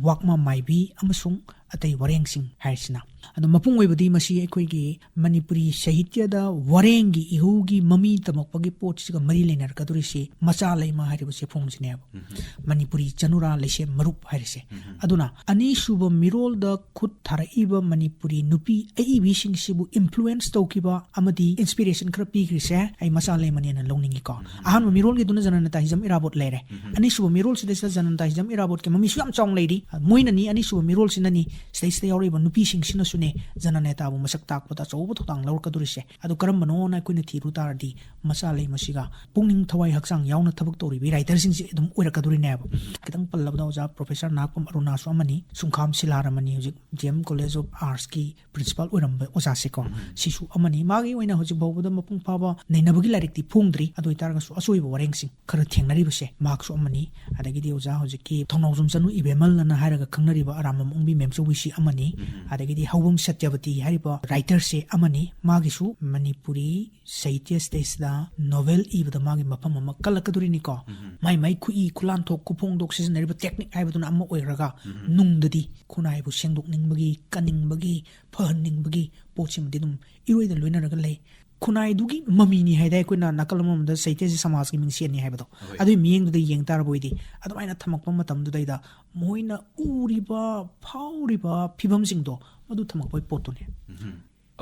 ꯋꯥꯛꯃ ꯃꯥꯏꯕꯤ ꯑꯃꯁꯨꯡ ꯑꯇꯩ ꯋꯥꯔꯦꯡꯁꯤꯡ ꯍꯥꯏꯔꯤꯁꯤꯅ꯫ ꯑꯗꯣ ꯃꯄꯨꯡ ꯑꯣꯏꯕꯗꯤ ꯃꯁꯤ ꯑꯩꯈꯣꯏꯒꯤ ꯃꯅꯤꯄꯨꯔꯤ ꯁꯥꯍꯤꯇ꯭ꯌꯗ ꯋꯥꯔꯦꯡꯒꯤ ꯏꯍꯧꯒꯤ ꯃꯃꯤ ꯇꯝꯃꯛꯄꯒꯤ ꯄꯣꯠꯁꯤꯒ ꯃꯔꯤ ꯂꯩꯅꯔꯛꯀꯗꯧꯔꯤꯁꯤ ꯃꯆꯥ ꯂꯩꯃ ꯍꯥꯏꯔꯤꯕ ꯆꯦꯐꯣꯡꯁꯤꯅꯦꯕ꯫ ꯃꯅꯤꯄꯨꯔꯤ ꯆꯅꯨꯔꯥ ꯂꯩꯁꯦꯝ ꯃꯔꯨꯞ ꯍꯥꯏꯔꯤꯁꯦ꯫ ꯑꯗꯨꯅ ꯑꯅꯤꯁꯨꯕ ꯃꯤꯔꯣꯜꯗ ꯈꯨꯠ ꯊꯥꯔꯛꯏꯕ ꯃꯅꯤꯄꯨꯔꯤ ꯅꯨꯄꯤ ꯑꯏꯕꯤꯁꯤꯡꯁꯤꯕꯨ influence ꯇꯧꯈꯤꯕ ꯑꯃꯗꯤ inspiration ꯈꯔ ꯄꯤꯈ꯭ꯔꯤꯁꯦ ꯑꯩ ꯃꯆꯥ ꯂꯩꯃꯅꯦꯅ ꯂꯧꯅꯤꯡꯉꯤꯀꯣ꯫ ꯑꯍꯥꯟꯕ ꯃꯤꯔꯣꯜꯒꯤꯗꯨꯅ ꯖꯅꯅꯇ ꯍꯤꯖꯝ ꯏꯔꯥꯕꯣꯠ ꯂꯩꯔꯦ꯫ ꯑꯅꯤꯁꯨꯕ ꯃꯤꯔꯣꯜꯁꯤꯗꯩꯁꯤꯗ ꯖꯅꯅꯇ ꯍꯤꯖꯝ ꯏꯔꯥꯕꯣꯠꯀꯤ ꯃꯃꯤꯁꯨ ꯌꯥꯝ ꯆꯥꯎꯅ ꯂꯩꯔꯤ꯫ ꯃꯣꯏꯅꯅꯤ, ꯑꯅꯤꯁꯨꯕ ꯃꯤꯔꯣꯜꯁꯤꯅꯅꯤ ꯁꯤꯗꯩꯁꯤꯗ ꯌꯥꯎꯔꯛꯏꯕ ꯅꯨꯄꯤꯁꯤꯡꯁꯤꯅꯁꯨ ꯖꯅꯅꯦꯇꯥꯕꯨ ꯃꯁꯛ ꯇꯥꯛꯄꯗ ꯑꯆꯧꯕ ꯊꯧꯗꯥꯡ ꯂꯧꯔꯛꯀꯗꯣꯔꯤꯁꯦ꯫ ꯑꯗꯨ ꯀꯔꯝꯕꯅꯣꯅ ꯑꯩꯈꯣꯏꯅ ꯊꯤꯔꯨ ꯇꯥꯔꯗꯤ, ꯃꯆꯥ ꯂꯩ ꯃꯁꯤꯒ ꯄꯨꯛꯅꯤꯡ ꯊꯋꯥꯏ ꯍꯛꯆꯥꯡ ꯌꯥꯎꯅ ꯊꯕꯛ ꯇꯧꯔꯤꯕ writerꯁꯤꯡꯁꯦ ꯑꯗꯨꯝ ꯑꯣꯏꯔꯛꯀꯗꯣꯔꯤꯅꯦꯕ꯫ ꯈꯤꯇꯪ ꯄꯜꯂꯕꯗ ꯑꯣꯖꯥ ꯄ꯭ꯔꯣꯐꯦꯁꯔ ꯅꯥꯒꯄꯝ ꯑꯔꯨꯅꯥꯁꯨ ꯑꯃꯅꯤ, ꯁꯨꯡꯈꯥꯝ ꯁꯤꯂꯥꯔꯥꯃꯟꯅꯤ, ꯍꯧꯖꯤꯛ D M College of Artsꯀꯤ principal ꯑꯣꯏꯔꯝꯕ ꯑꯣꯖꯥꯁꯦꯀꯣ꯫ ꯁꯤꯁꯨ ꯑꯃꯅꯤ꯫ ꯃꯥꯒꯤ ꯑꯣꯏꯅ ꯍꯧꯖꯤꯛ ꯐꯥꯎꯕꯗ ꯃꯄꯨꯡ ꯐꯥꯕ ꯅꯩꯅꯕꯒꯤ ꯂꯥꯏꯔꯤꯛꯇꯤ ꯐꯣꯡꯗ꯭ꯔꯤ꯫ ꯑꯗꯨ ꯑꯣꯏꯇꯥꯔꯒꯁꯨ ꯑꯆꯣꯏꯕ ꯋꯥꯔꯦꯡꯁꯤꯡ ꯈꯔ ꯊꯦꯡꯅꯔꯤꯕꯁꯦ ꯃꯍꯥꯛꯁꯨ ꯑꯃꯅꯤ꯫ ꯑꯗꯒꯤꯗꯤ ꯑꯣꯖꯥ ꯍꯧꯖꯤꯛꯀꯤ ꯊꯧꯅꯥꯎꯖꯝ ꯆꯅꯨ ꯏꯕꯦꯝꯃꯜ ꯑꯅ ꯍꯥꯏꯔꯒ ꯈꯪꯅꯔꯤꯕ ꯑꯔꯥꯝꯕꯝ ꯑꯣꯡꯕꯤ ꯃꯦꯝꯆꯧꯕꯤꯁꯤ ꯑꯃꯅꯤ꯫ ꯑꯗꯒꯤꯗꯤ ꯍꯧꯕꯝ ꯁꯇ꯭ꯌꯕꯇꯤ ꯍꯥꯏꯔꯤꯕ writerꯁꯦ ꯑꯃꯅꯤ꯫ ꯃꯥꯒꯤꯁꯨ ꯃꯅꯤꯄꯨꯔꯤ ꯁꯥꯍꯤꯇ꯭ꯌꯁꯤꯗꯩꯁꯤꯗ novel ꯏꯕꯗ ꯃꯥꯒꯤ ꯃꯐꯝ ꯑꯃ ꯀꯜꯂꯛꯀꯗꯣꯔꯤꯅꯤꯀꯣ꯫ ꯃꯥꯏ ꯃꯥꯏ ꯈꯨꯠꯏ ꯈꯨꯂꯥꯟꯊꯣꯛ ꯈꯨꯐꯣꯡꯗꯣꯛ ꯁꯤꯖꯤꯟꯅꯔꯤꯕ technique ꯍꯥꯏꯕꯗꯨꯅ ꯑꯃ ꯑꯣꯏꯔꯒ, ꯅꯨꯡꯗꯗꯤ ꯈꯨꯟꯅꯥꯏꯕꯨ ꯁꯦꯡꯗꯣꯛꯅꯤꯡꯕꯒꯤ, ꯀꯟꯅꯤꯡꯕꯒꯤ, ꯐꯍꯟꯅꯤꯡꯕꯒꯤ ꯄꯣꯠꯁꯤꯃꯗꯤ ꯑꯗꯨꯝ ꯏꯔꯣꯏꯗ ꯂꯣꯏꯅꯔꯒ ꯂꯩ꯫ ꯈꯨꯟꯅꯥꯏꯗꯨꯒꯤ ꯃꯃꯤꯅꯤ ꯍꯥꯏꯗꯤ ꯑꯩꯈꯣꯏꯅ ꯅꯥꯀꯜ ꯑꯃꯔꯣꯝꯗ ꯁꯥꯍꯤꯇ꯭ꯌꯁꯦ ꯁꯃꯥꯖꯀꯤ ꯃꯤꯡꯁꯦꯟꯅꯤ ꯍꯥꯏꯕꯗꯣ, ꯑꯗꯨꯒꯤ ꯃꯤꯠꯌꯦꯡꯗꯨꯗ ꯌꯦꯡ ꯇꯥꯔꯕ ꯑꯣꯏꯗꯤ, ꯑꯗꯨꯃꯥꯏꯅ ꯊꯝꯃꯛꯄ ꯃꯇꯝꯗꯨꯗꯩꯗ ꯃꯣꯏꯅ ꯎꯔꯤꯕ, ꯐꯥꯎꯔꯤꯕ ꯐꯤꯕꯝꯁꯤꯡꯗꯣ ꯃꯗꯨ ꯊꯝꯃꯛꯄꯒꯤ ꯄꯣꯠꯇꯨꯅꯦ꯫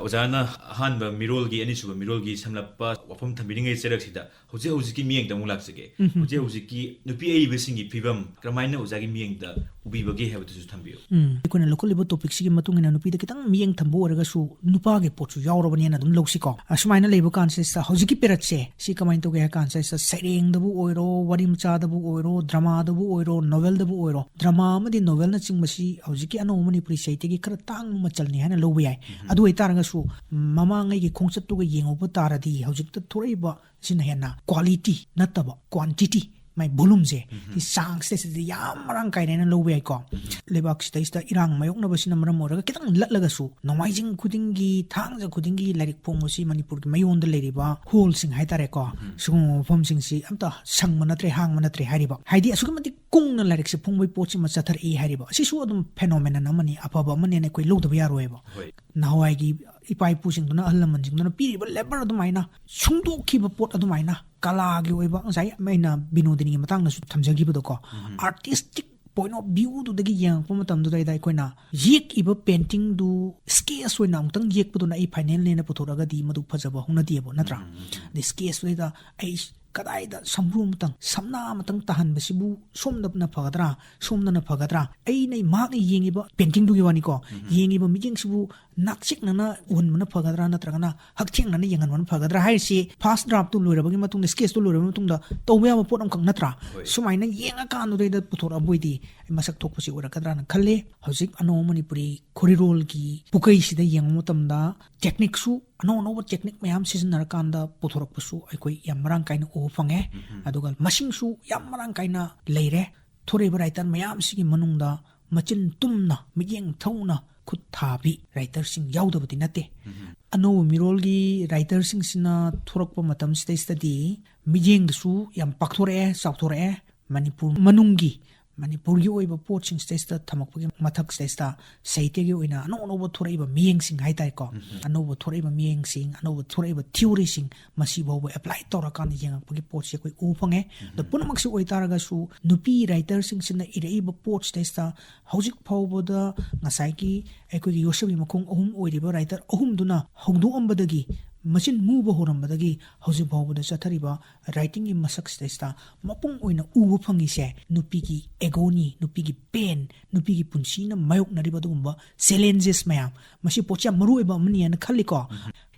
ꯑꯣꯖꯥꯅ ꯑꯍꯥꯟꯕ ꯃꯤꯔꯣꯜꯒꯤ, ꯑꯅꯤꯁꯨꯕ ꯃꯤꯔꯣꯜꯒꯤ ꯁꯝꯂꯞꯄ ꯋꯥꯐꯝ ꯊꯝꯕꯤꯔꯤꯉꯩ ꯆꯩꯔꯛꯁꯤꯗ ꯍꯧꯖꯤꯛ ꯍꯧꯖꯤꯛꯀꯤ ꯃꯤꯠꯌꯦꯡꯗ ꯑꯃꯨꯛ ꯂꯥꯛꯆꯒꯦ꯫ ꯍꯧꯖꯤꯛ ꯍꯧꯖꯤꯛꯀꯤ ꯅꯨꯄꯤ ꯑꯏꯕꯁꯤꯡꯒꯤ ꯐꯤꯕꯝ ꯀꯔꯝꯍꯥꯏꯅ ꯑꯣꯖꯥꯒꯤ ꯃꯤꯠꯌꯦꯡꯗ ꯎꯕꯤꯕꯒꯦ ꯍꯥꯏꯕꯗꯨꯁꯨ ꯊꯝꯕꯤꯌꯨ꯫ ꯎꯝ, ꯑꯩꯈꯣꯏꯅ ꯂꯧꯈꯠꯂꯤꯕ topicꯁꯤꯒꯤ ꯃꯇꯨꯡ ꯏꯟꯅ ꯅꯨꯄꯤꯗ ꯈꯤꯇꯪ ꯃꯤꯠꯌꯦꯡ ꯊꯝꯕ ꯑꯣꯏꯔꯒꯁꯨ ꯅꯨꯄꯥꯒꯤ ꯄꯣꯠꯁꯨ ꯌꯥꯎꯔꯕꯅꯦꯅ ꯑꯗꯨꯝ ꯂꯧꯁꯤꯀꯣ꯫ ꯑꯁꯨꯃꯥꯏꯅ ꯂꯩꯕ ꯀꯥꯟꯁꯤꯗ ꯍꯧꯖꯤꯛꯀꯤ ꯄꯦꯔꯠꯁꯦ ꯁꯤ ꯀꯃꯥꯏꯅ ꯇꯧꯒꯦ ꯍꯥꯏ ꯀꯥꯟꯁꯤꯗ, ꯁꯩꯔꯦꯡꯗꯕꯨ ꯑꯣꯏꯔꯣ, ꯋꯥꯔꯤ ꯃꯆꯥꯗꯕꯨ ꯑꯣꯏꯔꯣ, dramaꯗꯕꯨ ꯑꯣꯏꯔꯣ, novelꯗꯕꯨ ꯑꯣꯏꯔꯣ, drama ꯑꯃꯗꯤ novelꯅꯆꯤꯡꯕꯁꯤ ꯍꯧꯖꯤꯛꯀꯤ ꯑꯅꯧꯕ ꯃꯅꯤꯄꯨꯔꯤ ꯁꯥꯍꯤꯇ꯭ꯌꯒꯤ ꯈꯔ ꯇꯥꯡꯕ ꯃꯆꯜꯅꯤ ꯍꯥꯏꯅ ꯂꯧꯕ ꯌꯥꯏ꯫ ꯑꯗꯨ ꯑꯣꯏꯇꯥꯔꯒꯁꯨ ꯃꯃꯥꯡꯉꯩꯒꯤ ꯈꯣꯡꯆꯠꯇꯨꯒ ꯌꯦꯡꯉꯨꯕ ꯇꯥꯔꯗꯤ ꯍꯧꯖꯤꯛꯇ ꯊꯣꯔꯛꯏꯕ ꯁꯤꯅ ꯍꯦꯟꯅ quality ꯅꯠꯇꯕ quantity, ꯃꯥꯏ volumeꯁꯦ ꯁꯤ ꯆꯥꯡꯁꯤꯗꯩꯁꯤꯗ ꯌꯥꯝ ꯃꯔꯥꯡ ꯀꯥꯏꯅ ꯍꯥꯏꯅ ꯂꯧꯕ ꯌꯥꯏꯀꯣ꯫ ꯂꯩꯕꯥꯛꯁꯤꯗꯩꯁꯤꯗ ꯏꯔꯥꯡ ꯃꯥꯌꯣꯛꯅꯕꯁꯤꯅ ꯃꯔꯝ ꯑꯣꯏꯔꯒ ꯈꯤꯇꯪ ꯂꯠꯂꯒꯁꯨ ꯅꯣꯡꯃꯥꯏꯖꯤꯡ ꯈꯨꯗꯤꯡꯒꯤ, ꯊꯥꯡꯖ ꯈꯨꯗꯤꯡꯒꯤ ꯂꯥꯏꯔꯤꯛ ꯐꯣꯡꯕꯁꯤ ꯃꯅꯤꯄꯨꯔꯒꯤ ꯃꯌꯣꯟꯗ ꯂꯩꯔꯤꯕ hallꯁꯤꯡ ꯍꯥꯏꯇꯥꯔꯦꯀꯣ, ꯁꯤꯒꯨꯝꯕ ꯃꯐꯝꯁꯤꯡꯁꯤ ꯑꯝꯇ ꯁꯪꯕ ꯅꯠꯇ꯭ꯔꯦ, ꯍꯥꯡꯕ ꯅꯠꯇ꯭ꯔꯦ ꯍꯥꯏꯔꯤꯕ꯫ ꯍꯥꯏꯗꯤ ꯑꯁꯨꯛꯀꯤ ꯃꯇꯤꯛ ꯀꯨꯡꯅ ꯂꯥꯏꯔꯤꯛꯁꯦ ꯐꯣꯡꯕꯒꯤ ꯄꯣꯠꯁꯤꯃ ꯆꯠꯊꯔꯛꯏ ꯍꯥꯏꯔꯤꯕ꯫ ꯑꯁꯤꯁꯨ ꯑꯗꯨꯝ phenomenon ꯑꯃꯅꯤ, ꯑꯐꯕ ꯑꯃꯅꯦꯅ ꯑꯩꯈꯣꯏ ꯂꯧꯗꯕ ꯌꯥꯔꯣꯏꯕ꯫ ꯍꯣꯏ꯫ ꯅꯍꯥꯟꯋꯥꯏꯒꯤ ꯏꯄꯥ ꯏꯄꯨꯁꯤꯡꯗꯨꯅ, ꯑꯍꯜ ꯂꯃꯟꯁꯤꯡꯗꯨꯅ ꯄꯤꯔꯤꯕ labour ꯑꯗꯨꯃꯥꯏꯅ ꯁꯨꯡꯗꯣꯛꯈꯤꯕ ꯄꯣꯠ ꯑꯗꯨꯃꯥꯏꯅ, ꯀꯂꯥꯒꯤ ꯑꯣꯏꯕ, ꯉꯁꯥꯏ ꯑꯩꯅ ꯕꯤꯅꯣꯗꯤꯅꯤꯒꯤ ꯃꯇꯥꯡꯗꯁꯨ ꯊꯝꯖꯈꯤꯕꯗꯣꯀꯣ, artistic point of viewꯗꯨꯗꯒꯤ ꯌꯦꯡꯉꯛꯄ ꯃꯇꯝꯗꯨꯗꯩꯗ ꯑꯩꯈꯣꯏꯅ ꯌꯦꯛꯏꯕ paintingꯗꯨ sketch ꯑꯣꯏꯅ ꯑꯃꯨꯛꯇꯪ ꯌꯦꯛꯄꯗꯨꯅ ꯑꯩ finalꯅꯦꯅ ꯄꯨꯊꯣꯔꯛꯑꯒꯗꯤ ꯃꯗꯨ ꯐꯖꯕ ꯍꯧꯅꯗꯦꯕ, ꯅꯠꯇ꯭ꯔꯥ? ꯑꯗꯩ sketchꯇꯨꯗꯩꯗ ꯑꯩ ꯀꯗꯥꯏꯗ ꯁꯝꯕ꯭ꯔꯨ ꯑꯃꯇꯪ, ꯁꯝꯅꯥ ꯑꯃꯇꯪ ꯇꯥꯍꯟꯕꯁꯤꯕꯨ ꯁꯣꯝꯗꯅ ꯐꯒꯗ꯭ꯔꯥ, ꯁꯣꯝꯗꯅ ꯐꯒꯗ꯭ꯔꯥ? ꯑꯩꯅ ꯃꯍꯥꯛꯅ ꯌꯦꯡꯉꯤꯕ paintingꯗꯨꯒꯤ ꯋꯥꯅꯤꯀꯣ, ꯌꯦꯡꯉꯤꯕ ꯃꯤꯠꯌꯦꯡꯁꯤꯕꯨ ꯅꯥꯛꯆꯤꯛꯅꯅ ꯎꯍꯟꯕꯅ ꯐꯒꯗ꯭ꯔꯥ, ꯅꯠꯇ꯭ꯔꯒꯅ ꯍꯛꯊꯦꯡꯅꯅ ꯌꯦꯡꯍꯟꯕꯅ ꯐꯒꯗ꯭ꯔꯥ ꯍꯥꯏꯔꯤꯁꯤ first draftꯇꯨ ꯂꯣꯏꯔꯕꯒꯤ ꯃꯇꯨꯡꯗ, sketchꯇꯨ ꯂꯣꯏꯔꯕ ꯃꯇꯨꯡꯗ ꯇꯧꯕ ꯌꯥꯕ ꯄꯣꯠ ꯑꯃꯈꯛ ꯅꯠꯇ꯭ꯔꯥ? ꯍꯣꯏ꯫ ꯁꯨꯃꯥꯏꯅ ꯌꯦꯡꯉꯀꯥꯟꯗꯨꯗꯩꯗ ꯄꯨꯊꯣꯔꯛꯑꯕ ꯑꯣꯏꯗꯤ ꯃꯁꯛ ꯊꯣꯛꯄꯁꯤ ꯑꯣꯏꯔꯛꯀꯗ꯭ꯔꯥꯅ ꯈꯜꯂꯤ꯫ ꯍꯧꯖꯤꯛ ꯑꯅꯧꯕ ꯃꯅꯤꯄꯨꯔꯤ ꯈꯨꯔꯤꯔꯣꯜꯒꯤ ꯄꯨꯀꯩꯁꯤꯗ ꯌꯦꯡꯕ ꯃꯇꯝꯗ techniqueꯁꯨ ꯑꯅꯧ ꯑꯅꯧꯕ technique ꯃꯌꯥꯝ ꯁꯤꯖꯤꯟꯅꯔꯀꯥꯟꯗ ꯄꯨꯊꯣꯔꯛꯄꯁꯨ ꯑꯩꯈꯣꯏ ꯌꯥꯝ ꯃꯔꯥꯡ ꯀꯥꯏꯅ ꯎꯕ ꯐꯪꯉꯦ꯫ ꯑꯗꯨꯒ ꯃꯁꯤꯡꯁꯨ ꯌꯥꯝ ꯃꯔꯥꯡ ꯀꯥꯏꯅ ꯂꯩꯔꯦ꯫ ꯊꯣꯔꯛꯏꯕ writer ꯃꯌꯥꯝꯁꯤꯒꯤ ꯃꯅꯨꯡꯗ ꯃꯆꯤꯟ ꯇꯨꯝꯅ, ꯃꯤꯠꯌꯦꯡ ꯊꯧꯅ ꯈꯨꯠ ꯊꯥꯕꯤ writerꯁꯤꯡ ꯌꯥꯎꯗꯕꯗꯤ ꯅꯠꯇꯦ꯫ ꯑꯅꯧꯕ ꯃꯤꯔꯣꯜꯒꯤ writerꯁꯤꯡꯁꯤꯅ ꯊꯣꯔꯛꯄ ꯃꯇꯝꯁꯤꯗꯩꯁꯤꯗꯗꯤ ꯃꯤꯠꯌꯦꯡꯗꯁꯨ ꯌꯥꯝ ꯄꯥꯛꯊꯣꯔꯛꯑꯦ, ꯆꯥꯎꯊꯣꯔꯛꯑꯦ꯫ ꯃꯅꯤꯄꯨꯔ ꯃꯅꯨꯡꯒꯤ, ꯃꯅꯤꯄꯨꯔꯒꯤ ꯑꯣꯏꯕ ꯄꯣꯠꯁꯤꯡꯁꯤꯗꯩꯁꯤꯗ ꯊꯝꯃꯛꯄꯒꯤ ꯃꯊꯛꯁꯤꯗꯩꯁꯤꯗ ꯁꯥꯍꯤꯇ꯭ꯌꯒꯤ ꯑꯣꯏꯅ ꯑꯅꯧ ꯑꯅꯧꯕ ꯊꯣꯔꯛꯏꯕ ꯃꯤꯠꯌꯦꯡꯁꯤꯡ ꯍꯥꯏꯇꯥꯔꯦꯀꯣ, ꯑꯅꯧꯕ ꯊꯣꯔꯛꯏꯕ ꯃꯤꯠꯌꯦꯡꯁꯤꯡ, ꯑꯅꯧꯕ ꯊꯣꯔꯛꯏꯕ theoryꯁꯤꯡ, ꯃꯁꯤ ꯐꯥꯎꯕ apply ꯇꯧꯔꯀꯥꯟꯗ ꯌꯦꯡꯉꯛꯄꯒꯤ ꯄꯣꯠꯁꯤ ꯑꯩꯈꯣꯏ ꯎꯕ ꯐꯪꯉꯦ꯫ ꯑꯗꯣ ꯄꯨꯝꯅꯃꯛꯁꯤ ꯑꯣꯏꯇꯥꯔꯒꯁꯨ ꯅꯨꯄꯤ writerꯁꯤꯡꯁꯤꯅ ꯏꯔꯛꯏꯕ ꯄꯣꯠꯁꯤꯗꯩꯁꯤꯗ ꯍꯧꯖꯤꯛ ꯐꯥꯎꯕꯗ ꯉꯁꯥꯏꯒꯤ ꯑꯩꯈꯣꯏꯒꯤ ꯌꯣꯠꯁꯕꯤ ꯃꯈꯣꯡ ꯑꯍꯨꯝ ꯑꯣꯏꯔꯤꯕ writer ꯑꯍꯨꯝꯗꯨꯅ ꯍꯧꯗꯣꯛꯑꯝꯕꯗꯒꯤ, ꯃꯆꯤꯟ ꯃꯨꯕ ꯍꯧꯔꯝꯕꯗꯒꯤ ꯍꯧꯖꯤꯛ ꯐꯥꯎꯕꯗ ꯆꯠꯊꯔꯤꯕ writingꯒꯤ ꯃꯁꯛꯁꯤꯗꯩꯁꯤꯗ ꯃꯄꯨꯡ ꯑꯣꯏꯅ ꯎꯕ ꯐꯪꯉꯤꯁꯦ ꯅꯨꯄꯤꯒꯤ agony, ꯅꯨꯄꯤꯒꯤ pain, ꯅꯨꯄꯤꯒꯤ ꯄꯨꯟꯁꯤꯅ ꯃꯥꯌꯣꯛꯅꯔꯤꯕ ꯑꯗꯨꯒꯨꯝꯕ challenges ꯃꯌꯥꯝ, ꯃꯁꯤ ꯄꯣꯠꯁꯦ ꯌꯥꯝ ꯃꯔꯨ ꯑꯣꯏꯕ ꯑꯃꯅꯤ ꯍꯥꯏꯅ ꯈꯜꯂꯤꯀꯣ꯫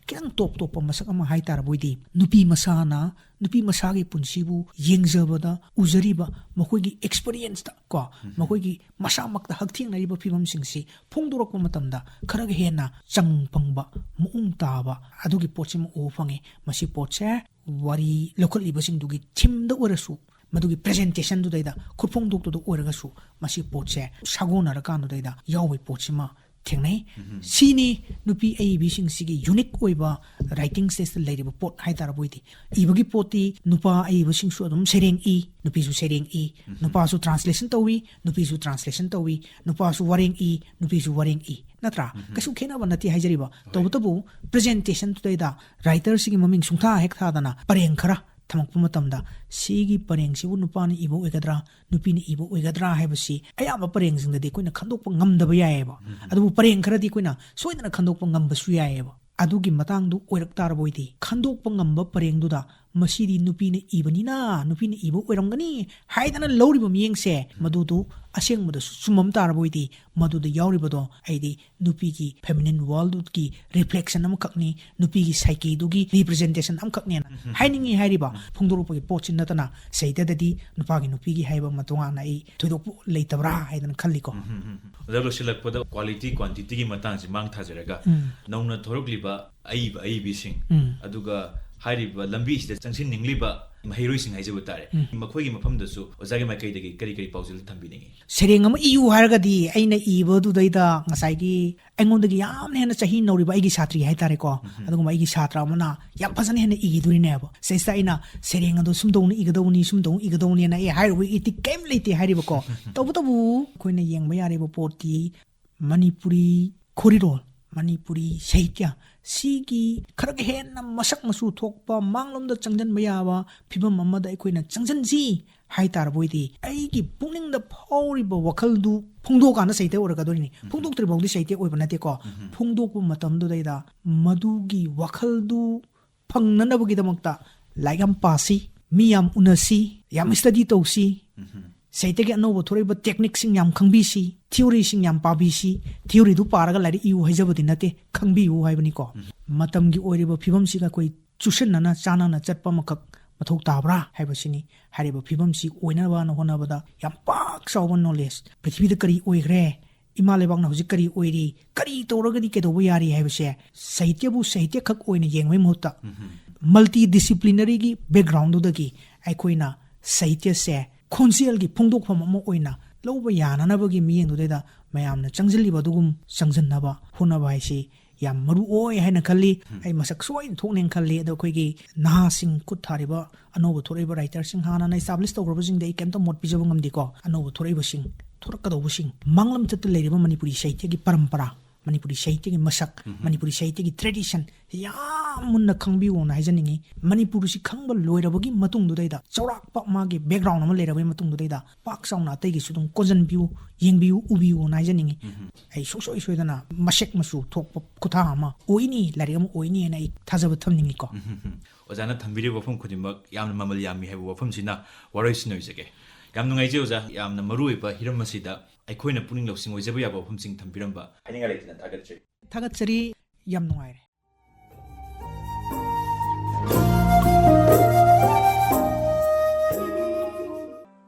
ꯈꯤꯇꯪ ꯇꯣꯞ ꯇꯣꯞꯄ ꯃꯁꯛ ꯑꯃ ꯍꯥꯏ ꯇꯥꯔꯕꯣꯏꯗꯤ ꯅꯨꯄꯤ ꯃꯁꯥꯅ, ꯅꯨꯄꯤ ꯃꯁꯥꯒꯤ ꯄꯨꯟꯁꯤꯕꯨ ꯌꯦꯡꯖꯕꯗ ꯎꯖꯔꯤꯕ ꯃꯈꯣꯏꯒꯤ experienceꯇ ꯀꯣ, ꯃꯈꯣꯏꯒꯤ ꯃꯁꯥꯃꯛꯇ ꯍꯛꯊꯦꯡꯅꯔꯤꯕ ꯐꯤꯕꯝꯁꯤꯡꯁꯤ ꯐꯣꯡꯗꯣꯔꯛꯄ ꯃꯇꯝꯗ ꯈꯔꯒ ꯍꯦꯟꯅ ꯆꯪ ꯐꯪꯕ, ꯃꯑꯣꯡ ꯇꯥꯕ ꯑꯗꯨꯒꯤ ꯄꯣꯠꯁꯤꯃ ꯎꯕ ꯐꯪꯉꯤ꯫ ꯃꯁꯤ ꯄꯣꯠꯁꯦ ꯋꯥꯔꯤ ꯂꯧꯈꯠꯂꯤꯕꯁꯤꯡꯗꯨꯒꯤ themeꯗ ꯑꯣꯏꯔꯁꯨ, ꯃꯗꯨꯒꯤ presentationꯗꯨꯗꯩꯗ ꯈꯨꯠꯐꯣꯡꯗꯣꯛꯇꯨꯗ ꯑꯣꯏꯔꯒꯁꯨ ꯃꯁꯤ ꯄꯣꯠꯁꯦ ꯁꯥꯒꯣꯟꯅꯔꯀꯥꯟꯗꯨꯗꯩꯗ ꯌꯥꯎꯕꯒꯤ ꯄꯣꯠꯁꯤꯃ ꯊꯦꯡꯅꯩ꯫ ꯁꯤꯅꯤ ꯅꯨꯄꯤ ꯑꯏꯕꯤꯁꯤꯡꯁꯤꯒꯤ unique ꯑꯣꯏꯕ writing stageꯇ ꯂꯩꯔꯤꯕ ꯄꯣꯠ ꯍꯥꯏꯇꯥꯔꯕꯣꯏꯗꯤ꯫ ꯏꯕꯒꯤ ꯄꯣꯠꯇꯤ ꯅꯨꯄꯥ ꯑꯏꯕꯁꯤꯡꯁꯨ ꯑꯗꯨꯝ ꯁꯩꯔꯦꯡ ꯏ, ꯅꯨꯄꯤꯁꯨ ꯁꯩꯔꯦꯡ ꯏ, ꯅꯨꯄꯥꯁꯨ translation ꯇꯧꯏ, ꯅꯨꯄꯤꯁꯨ translation ꯇꯧꯏ, ꯅꯨꯄꯥꯁꯨ ꯋꯥꯔꯦꯡ ꯏ, ꯅꯨꯄꯤꯁꯨ ꯋꯥꯔꯦꯡ ꯏ, ꯅꯠꯇ꯭ꯔꯥ? ꯀꯩꯁꯨ ꯈꯦꯠꯅꯕ ꯅꯠꯇꯦ ꯍꯥꯏꯖꯔꯤꯕ꯫ ꯇꯧꯕꯇꯕꯨ presentationꯗꯨꯗꯩꯗ writerꯁꯤꯒꯤ ꯃꯃꯤꯡ ꯁꯨꯡꯊꯥ ꯍꯦꯛ ꯊꯥꯗꯅ ꯄꯔꯦꯡ ꯈꯔ ꯊꯝꯃꯛꯄ ꯃꯇꯝꯗ ꯁꯤꯒꯤ ꯄꯔꯦꯡꯁꯤꯕꯨ ꯅꯨꯄꯥꯅ ꯏꯕ ꯑꯣꯏꯒꯗ꯭ꯔꯥ, ꯅꯨꯄꯤꯅ ꯏꯕ ꯑꯣꯏꯒꯗ꯭ꯔꯥ ꯍꯥꯏꯕꯁꯤ ꯑꯌꯥꯝꯕ ꯄꯔꯦꯡꯁꯤꯡꯗꯗꯤ ꯑꯩꯈꯣꯏꯅ ꯈꯟꯗꯣꯛꯄ ꯉꯝꯗꯕ ꯌꯥꯏꯑꯕ꯫ ꯑꯗꯨꯕꯨ ꯄꯔꯦꯡ ꯈꯔꯗꯤ ꯑꯩꯈꯣꯏꯅ ꯁꯣꯏꯗꯅ ꯈꯟꯗꯣꯛꯄ ꯉꯝꯕꯁꯨ ꯌꯥꯏꯑꯕ꯫ ꯑꯗꯨꯒꯤ ꯃꯇꯥꯡꯗꯨ ꯑꯣꯏꯔꯛ ꯇꯥꯔꯕ ꯑꯣꯏꯗꯤ ꯈꯟꯗꯣꯛꯄ ꯉꯝꯕ ꯄꯔꯦꯡꯗꯨꯗ ꯃꯁꯤꯗꯤ ꯅꯨꯄꯤꯅ ꯏꯕꯅꯤꯅ, ꯅꯨꯄꯤꯅ ꯏꯕ ꯑꯣꯏꯔꯝꯒꯅꯤ ꯍꯥꯏꯗꯅ ꯂꯧꯔꯤꯕ ꯃꯤꯠꯌꯦꯡꯁꯦ, ꯃꯗꯨꯗꯨ ꯑꯁꯦꯡꯕꯗꯁꯨ ꯆꯨꯝꯃꯝ ꯇꯥꯔꯕ ꯑꯣꯏꯗꯤ, ꯃꯗꯨꯗ ꯌꯥꯎꯔꯤꯕꯗꯣ ꯑꯩꯗꯤ ꯅꯨꯄꯤꯒꯤ feminine worldꯀꯤ reflection ꯑꯃꯈꯛꯅꯤ, ꯅꯨꯄꯤꯒꯤ psycheꯗꯨꯒꯤ representation ꯑꯃꯈꯛꯅꯦꯅ ꯍꯥꯏꯅꯤꯡꯉꯤ ꯍꯥꯏꯔꯤꯕ ꯐꯣꯡꯗꯣꯔꯛꯄꯒꯤ ꯄꯣꯠꯁꯤ ꯅꯠꯇꯅ, ꯁꯥꯍꯤꯇ꯭ꯌꯗꯗꯤ ꯅꯨꯄꯥꯒꯤ ꯅꯨꯄꯤꯒꯤ ꯍꯥꯏꯕ ꯑꯃ ꯇꯣꯉꯥꯟꯅ ꯑꯩ ꯊꯣꯏꯗꯣꯛꯄ ꯂꯩꯇꯕ꯭ꯔꯥ ꯍꯥꯏꯗꯅ ꯈꯜꯂꯤꯀꯣ꯫ ꯑꯣꯖꯥ, ꯂꯣꯏꯁꯤꯜꯂꯛꯄꯗ quality quantityꯒꯤ ꯃꯇꯥꯡꯁꯤ ꯃꯥꯡ ꯊꯥꯖꯔꯒ, ꯎꯝ꯫ ꯅꯧꯅ ꯊꯣꯔꯛꯂꯤꯕ ꯑꯏꯕ ꯑꯏꯕꯤꯁꯤꯡ, ꯎꯝ꯫ ꯑꯗꯨꯒ ꯍꯥꯏꯔꯤꯕ ꯂꯝꯕꯤꯁꯤꯗ ꯆꯪꯁꯤꯟꯅꯤꯡꯂꯤꯕ ꯃꯍꯩꯔꯣꯏꯁꯤꯡ ꯍꯥꯏꯖꯕ ꯇꯥꯔꯦ, ꯎꯝ꯫ ꯃꯈꯣꯏꯒꯤ ꯃꯐꯝꯗꯁꯨ ꯑꯣꯖꯥꯒꯤ ꯃꯥꯏꯀꯩꯗꯒꯤ ꯀꯔꯤ ꯀꯔꯤ ꯄꯥꯎꯖꯦꯜ ꯊꯝꯕꯤꯅꯤꯡꯉꯤ? ꯁꯩꯔꯦꯡ ꯑꯃ ꯏꯌꯨ ꯍꯥꯏꯔꯒꯗꯤ ꯑꯩꯅ ꯏꯕꯗꯨꯗꯩꯗ ꯉꯁꯥꯏꯒꯤ ꯑꯩꯉꯣꯟꯗꯒꯤ ꯌꯥꯝꯅ ꯍꯦꯟꯅ ꯆꯍꯤ ꯅꯧꯔꯤꯕ ꯑꯩꯒꯤ ꯁꯥꯇ꯭ꯔꯤ ꯍꯥꯏꯇꯥꯔꯦꯀꯣ, ꯑꯗꯨꯒꯨꯝꯕ ꯑꯩꯒꯤ ꯁꯥꯇ꯭ꯔ ꯑꯃꯅ ꯌꯥꯝ ꯐꯖꯅ ꯍꯦꯟꯅ ꯏꯈꯤꯗꯣꯔꯤꯅꯦꯕ꯫ ꯁꯤꯗꯩꯁꯤꯗ ꯑꯩꯅ ꯁꯩꯔꯦꯡ ꯑꯗꯣ ꯁꯨꯝꯗꯧꯅ ꯏꯒꯗꯧꯅꯤ, ꯁꯨꯝꯗꯧꯅ ꯏꯒꯗꯧꯅꯤꯅ ꯑꯩ ꯍꯥꯏꯔꯨꯕ ꯏꯊꯤꯛ ꯀꯩꯝ ꯂꯩꯇꯦ ꯍꯥꯏꯔꯤꯕꯀꯣ꯫ ꯇꯧꯕꯇꯕꯨ ꯑꯩꯈꯣꯏꯅ ꯌꯦꯡꯕ ꯌꯥꯔꯤꯕ ꯄꯣꯠꯇꯤ ꯃꯅꯤꯄꯨꯔꯤ ꯈꯣꯔꯤꯔꯣꯜ, ꯃꯅꯤꯄꯨꯔꯤ ꯁꯥꯍꯤꯇ꯭ꯌ ꯁꯤꯒꯤ ꯈꯔꯒ ꯍꯦꯟꯅ ꯃꯁꯛ ꯃꯆꯨ ꯊꯣꯛꯄ, ꯃꯥꯡꯂꯣꯝꯗ ꯆꯪꯁꯤꯟꯕ ꯌꯥꯕ ꯐꯤꯕꯝ ꯑꯃꯗ ꯑꯩꯈꯣꯏꯅ ꯆꯪꯁꯤꯟꯁꯤ ꯍꯥꯏ ꯇꯥꯔꯕ ꯑꯣꯏꯗꯤ, ꯑꯩꯒꯤ ꯄꯨꯛꯅꯤꯡꯗ ꯐꯥꯎꯔꯤꯕ ꯋꯥꯈꯜꯗꯨ ꯐꯣꯡꯗꯣꯛꯑꯀꯥꯟꯗ ꯁꯥꯍꯤꯇ꯭ꯌ ꯑꯣꯏꯔꯛꯀꯗꯣꯔꯤꯅꯤ꯫ ꯐꯣꯡꯗꯣꯛꯇ꯭ꯔꯤ ꯐꯥꯎꯗꯤ ꯁꯥꯍꯤꯇ꯭ꯌ ꯑꯣꯏꯕ ꯅꯠꯇꯦꯀꯣ꯫ ꯐꯣꯡꯗꯣꯛꯄ ꯃꯇꯝꯗꯨꯗꯩꯗ ꯃꯗꯨꯒꯤ ꯋꯥꯈꯜꯗꯨ ꯐꯪꯅꯅꯕꯒꯤꯗꯃꯛꯇ ꯂꯥꯏꯔꯤꯛ ꯌꯥꯝ ꯄꯥꯁꯤ, ꯃꯤ ꯌꯥꯝ ꯎꯅꯁꯤ, ꯌꯥꯝ study ꯇꯧꯁꯤ, ꯁꯥꯍꯤꯇ꯭ꯌꯒꯤ ꯑꯅꯧꯕ ꯊꯣꯔꯛꯏꯕ techniqueꯁꯤꯡ ꯌꯥꯝ ꯈꯪꯕꯤꯁꯤ, theoryꯁꯤꯡ ꯌꯥꯝ ꯄꯥꯕꯤꯁꯤ꯫ Theoryꯗꯨ ꯄꯥꯔꯒ ꯂꯥꯏꯔꯤꯛ ꯏꯌꯨ ꯍꯥꯏꯖꯕꯗꯤ ꯅꯠꯇꯦ, ꯈꯪꯕꯤꯌꯨ ꯍꯥꯏꯕꯅꯤꯀꯣ꯫ ꯃꯇꯝꯒꯤ ꯑꯣꯏꯔꯤꯕ ꯐꯤꯕꯝꯁꯤꯒ ꯑꯩꯈꯣꯏ ꯆꯨꯁꯟꯅꯅ ꯆꯥꯟꯅꯅ ꯆꯠꯄ ꯑꯃꯈꯛ ꯃꯊꯧ ꯇꯥꯕ꯭ꯔꯥ ꯍꯥꯏꯕꯁꯤꯅꯤ꯫ ꯍꯥꯏꯔꯤꯕ ꯐꯤꯕꯝꯁꯤ ꯑꯣꯏꯅꯕꯅ ꯍꯣꯠꯅꯕꯗ ꯌꯥꯝ ꯄꯥꯛ ꯆꯥꯎꯕ knowledge, ꯄ꯭ꯔꯤꯊꯤꯕꯤꯗ ꯀꯔꯤ ꯑꯣꯏꯈ꯭ꯔꯦ, ꯏꯃꯥ ꯂꯩꯕꯥꯛꯅ ꯍꯧꯖꯤꯛ ꯀꯔꯤ ꯑꯣꯏꯔꯤ, ꯀꯔꯤ ꯇꯧꯔꯒꯗꯤ ꯀꯩꯗꯧꯕ ꯌꯥꯔꯤ ꯍꯥꯏꯕꯁꯦ, ꯁꯥꯍꯤꯇ꯭ꯌꯕꯨ ꯁꯥꯍꯤꯇ꯭ꯌꯈꯛ ꯑꯣꯏꯅ ꯌꯦꯡꯕꯒꯤ ꯃꯍꯨꯠꯇ, multidisciplinaryꯒꯤ backgroundꯗꯨꯗꯒꯤ ꯑꯩꯈꯣꯏꯅ ꯁꯥꯍꯤꯇ꯭ꯌꯁꯦ ꯈꯣꯟꯖꯦꯜꯒꯤ ꯐꯣꯡꯗꯣꯛꯐꯝ ꯑꯃ ꯑꯣꯏꯅ ꯂꯧꯕ ꯌꯥꯅꯅꯕꯒꯤ ꯃꯤꯠꯌꯦꯡꯗꯨꯗꯩꯗ ꯃꯌꯥꯝꯅ ꯆꯪꯁꯤꯜꯂꯤꯕ ꯑꯗꯨꯒꯨꯝ ꯆꯪꯁꯤꯟꯅꯕ ꯍꯣꯠꯅꯕ ꯍꯥꯏꯁꯤ ꯌꯥꯝ ꯃꯔꯨ ꯑꯣꯏ ꯍꯥꯏꯅ ꯈꯜꯂꯤ꯫ ꯑꯩ ꯃꯁꯛ ꯁꯣꯏꯅ ꯊꯣꯛꯅꯦꯅ ꯈꯜꯂꯤ꯫ ꯑꯗꯣ ꯑꯩꯈꯣꯏꯒꯤ ꯅꯍꯥꯁꯤꯡ, ꯈꯨꯠ ꯊꯥꯔꯤꯕ ꯑꯅꯧꯕ ꯊꯣꯔꯛꯏꯕ writerꯁꯤꯡ, ꯍꯥꯟꯅꯅ establish ꯇꯧꯈ꯭ꯔꯕꯁꯤꯡꯗ ꯑꯩ ꯀꯩꯝꯇ ꯃꯣꯠ ꯄꯤꯖꯕ ꯉꯝꯗꯦꯀꯣ꯫ ꯑꯅꯧꯕ ꯊꯣꯔꯛꯏꯕꯁꯤꯡ, ꯊꯣꯔꯛꯀꯗꯧꯕꯁꯤꯡ, ꯃꯥꯡꯂꯝꯆꯠꯇ ꯂꯩꯔꯤꯕ ꯃꯅꯤꯄꯨꯔꯤ ꯁꯥꯍꯤꯇ꯭ꯌꯒꯤ ꯄꯔꯝꯄꯔꯥ, ꯃꯅꯤꯄꯨꯔꯤ ꯁꯥꯍꯤꯇ꯭ꯌꯒꯤ ꯃꯁꯛ, ꯃꯅꯤꯄꯨꯔꯤ ꯁꯥꯍꯤꯇ꯭ꯌꯒꯤ tradition ꯌꯥꯝ ꯌꯥꯝ ꯃꯨꯟꯅ ꯈꯪꯕꯤꯌꯣꯅ ꯍꯥꯏꯖꯅꯤꯡꯉꯤ꯫ ꯃꯅꯤꯄꯨꯔꯁꯤ ꯈꯪꯕ ꯂꯣꯏꯔꯕꯒꯤ ꯃꯇꯨꯡꯗꯨꯗꯩꯗ, ꯆꯥꯎꯔꯥꯛꯄ ꯃꯥꯒꯤ background ꯑꯃ ꯂꯩꯔꯕꯒꯤ ꯃꯇꯨꯡꯗꯨꯗꯩꯗ, ꯄꯥꯛ ꯆꯥꯎꯅ ꯑꯇꯩꯒꯤꯁꯨ ꯑꯗꯨꯝ ꯀꯣꯟꯁꯤꯟꯕꯤꯌꯨ, ꯌꯦꯡꯕꯤꯌꯨ, ꯎꯕꯤꯌꯨꯅ ꯍꯥꯏꯖꯅꯤꯡꯉꯤ꯫ ꯑꯩ ꯁꯨꯡꯁꯣꯏ ꯁꯣꯏꯗꯅ ꯃꯁꯛ ꯃꯆꯨ ꯊꯣꯛꯄ ꯈꯨꯊꯥ ꯑꯃ ꯑꯣꯏꯅꯤ, ꯂꯥꯏꯔꯤꯛ ꯑꯃ ꯑꯣꯏꯅꯤ ꯍꯥꯏꯅ ꯑꯩ ꯊꯥꯖꯕ ꯊꯝꯅꯤꯡꯉꯤꯀꯣ꯫ ꯑꯣꯖꯥꯅ ꯊꯝꯕꯤꯔꯤꯕ ꯋꯥꯐꯝ ꯈꯨꯗꯤꯡꯃꯛ ꯌꯥꯝꯅ ꯃꯃꯜ ꯌꯥꯝꯃꯤ ꯍꯥꯏꯕ ꯋꯥꯐꯝꯁꯤꯅ ꯋꯥꯔꯣꯏꯁꯤꯟ ꯑꯣꯏꯖꯒꯦ꯫ ꯌꯥꯝ ꯅꯨꯡꯉꯥꯏꯖꯩ ꯑꯣꯖꯥ, ꯌꯥꯝꯅ ꯃꯔꯨ ꯑꯣꯏꯕ ꯍꯤꯔꯝ ꯑꯁꯤꯗ ꯑꯩꯈꯣꯏꯅ ꯄꯨꯛꯅꯤꯡ ꯂꯧꯁꯤꯡ ꯑꯣꯏꯖꯕ ꯌꯥꯕ ꯋꯥꯐꯝꯁꯤꯡ ꯊꯝꯕꯤꯔꯝꯕ꯫ ꯍꯥꯏꯅꯤꯡꯉꯥꯏ ꯂꯩꯇꯅ ꯊꯥꯒꯠꯆꯔꯤ꯫ ꯊꯥꯒꯠꯆꯔꯤ, ꯌꯥꯝ ꯅꯨꯡꯉꯥꯏꯔꯦ꯫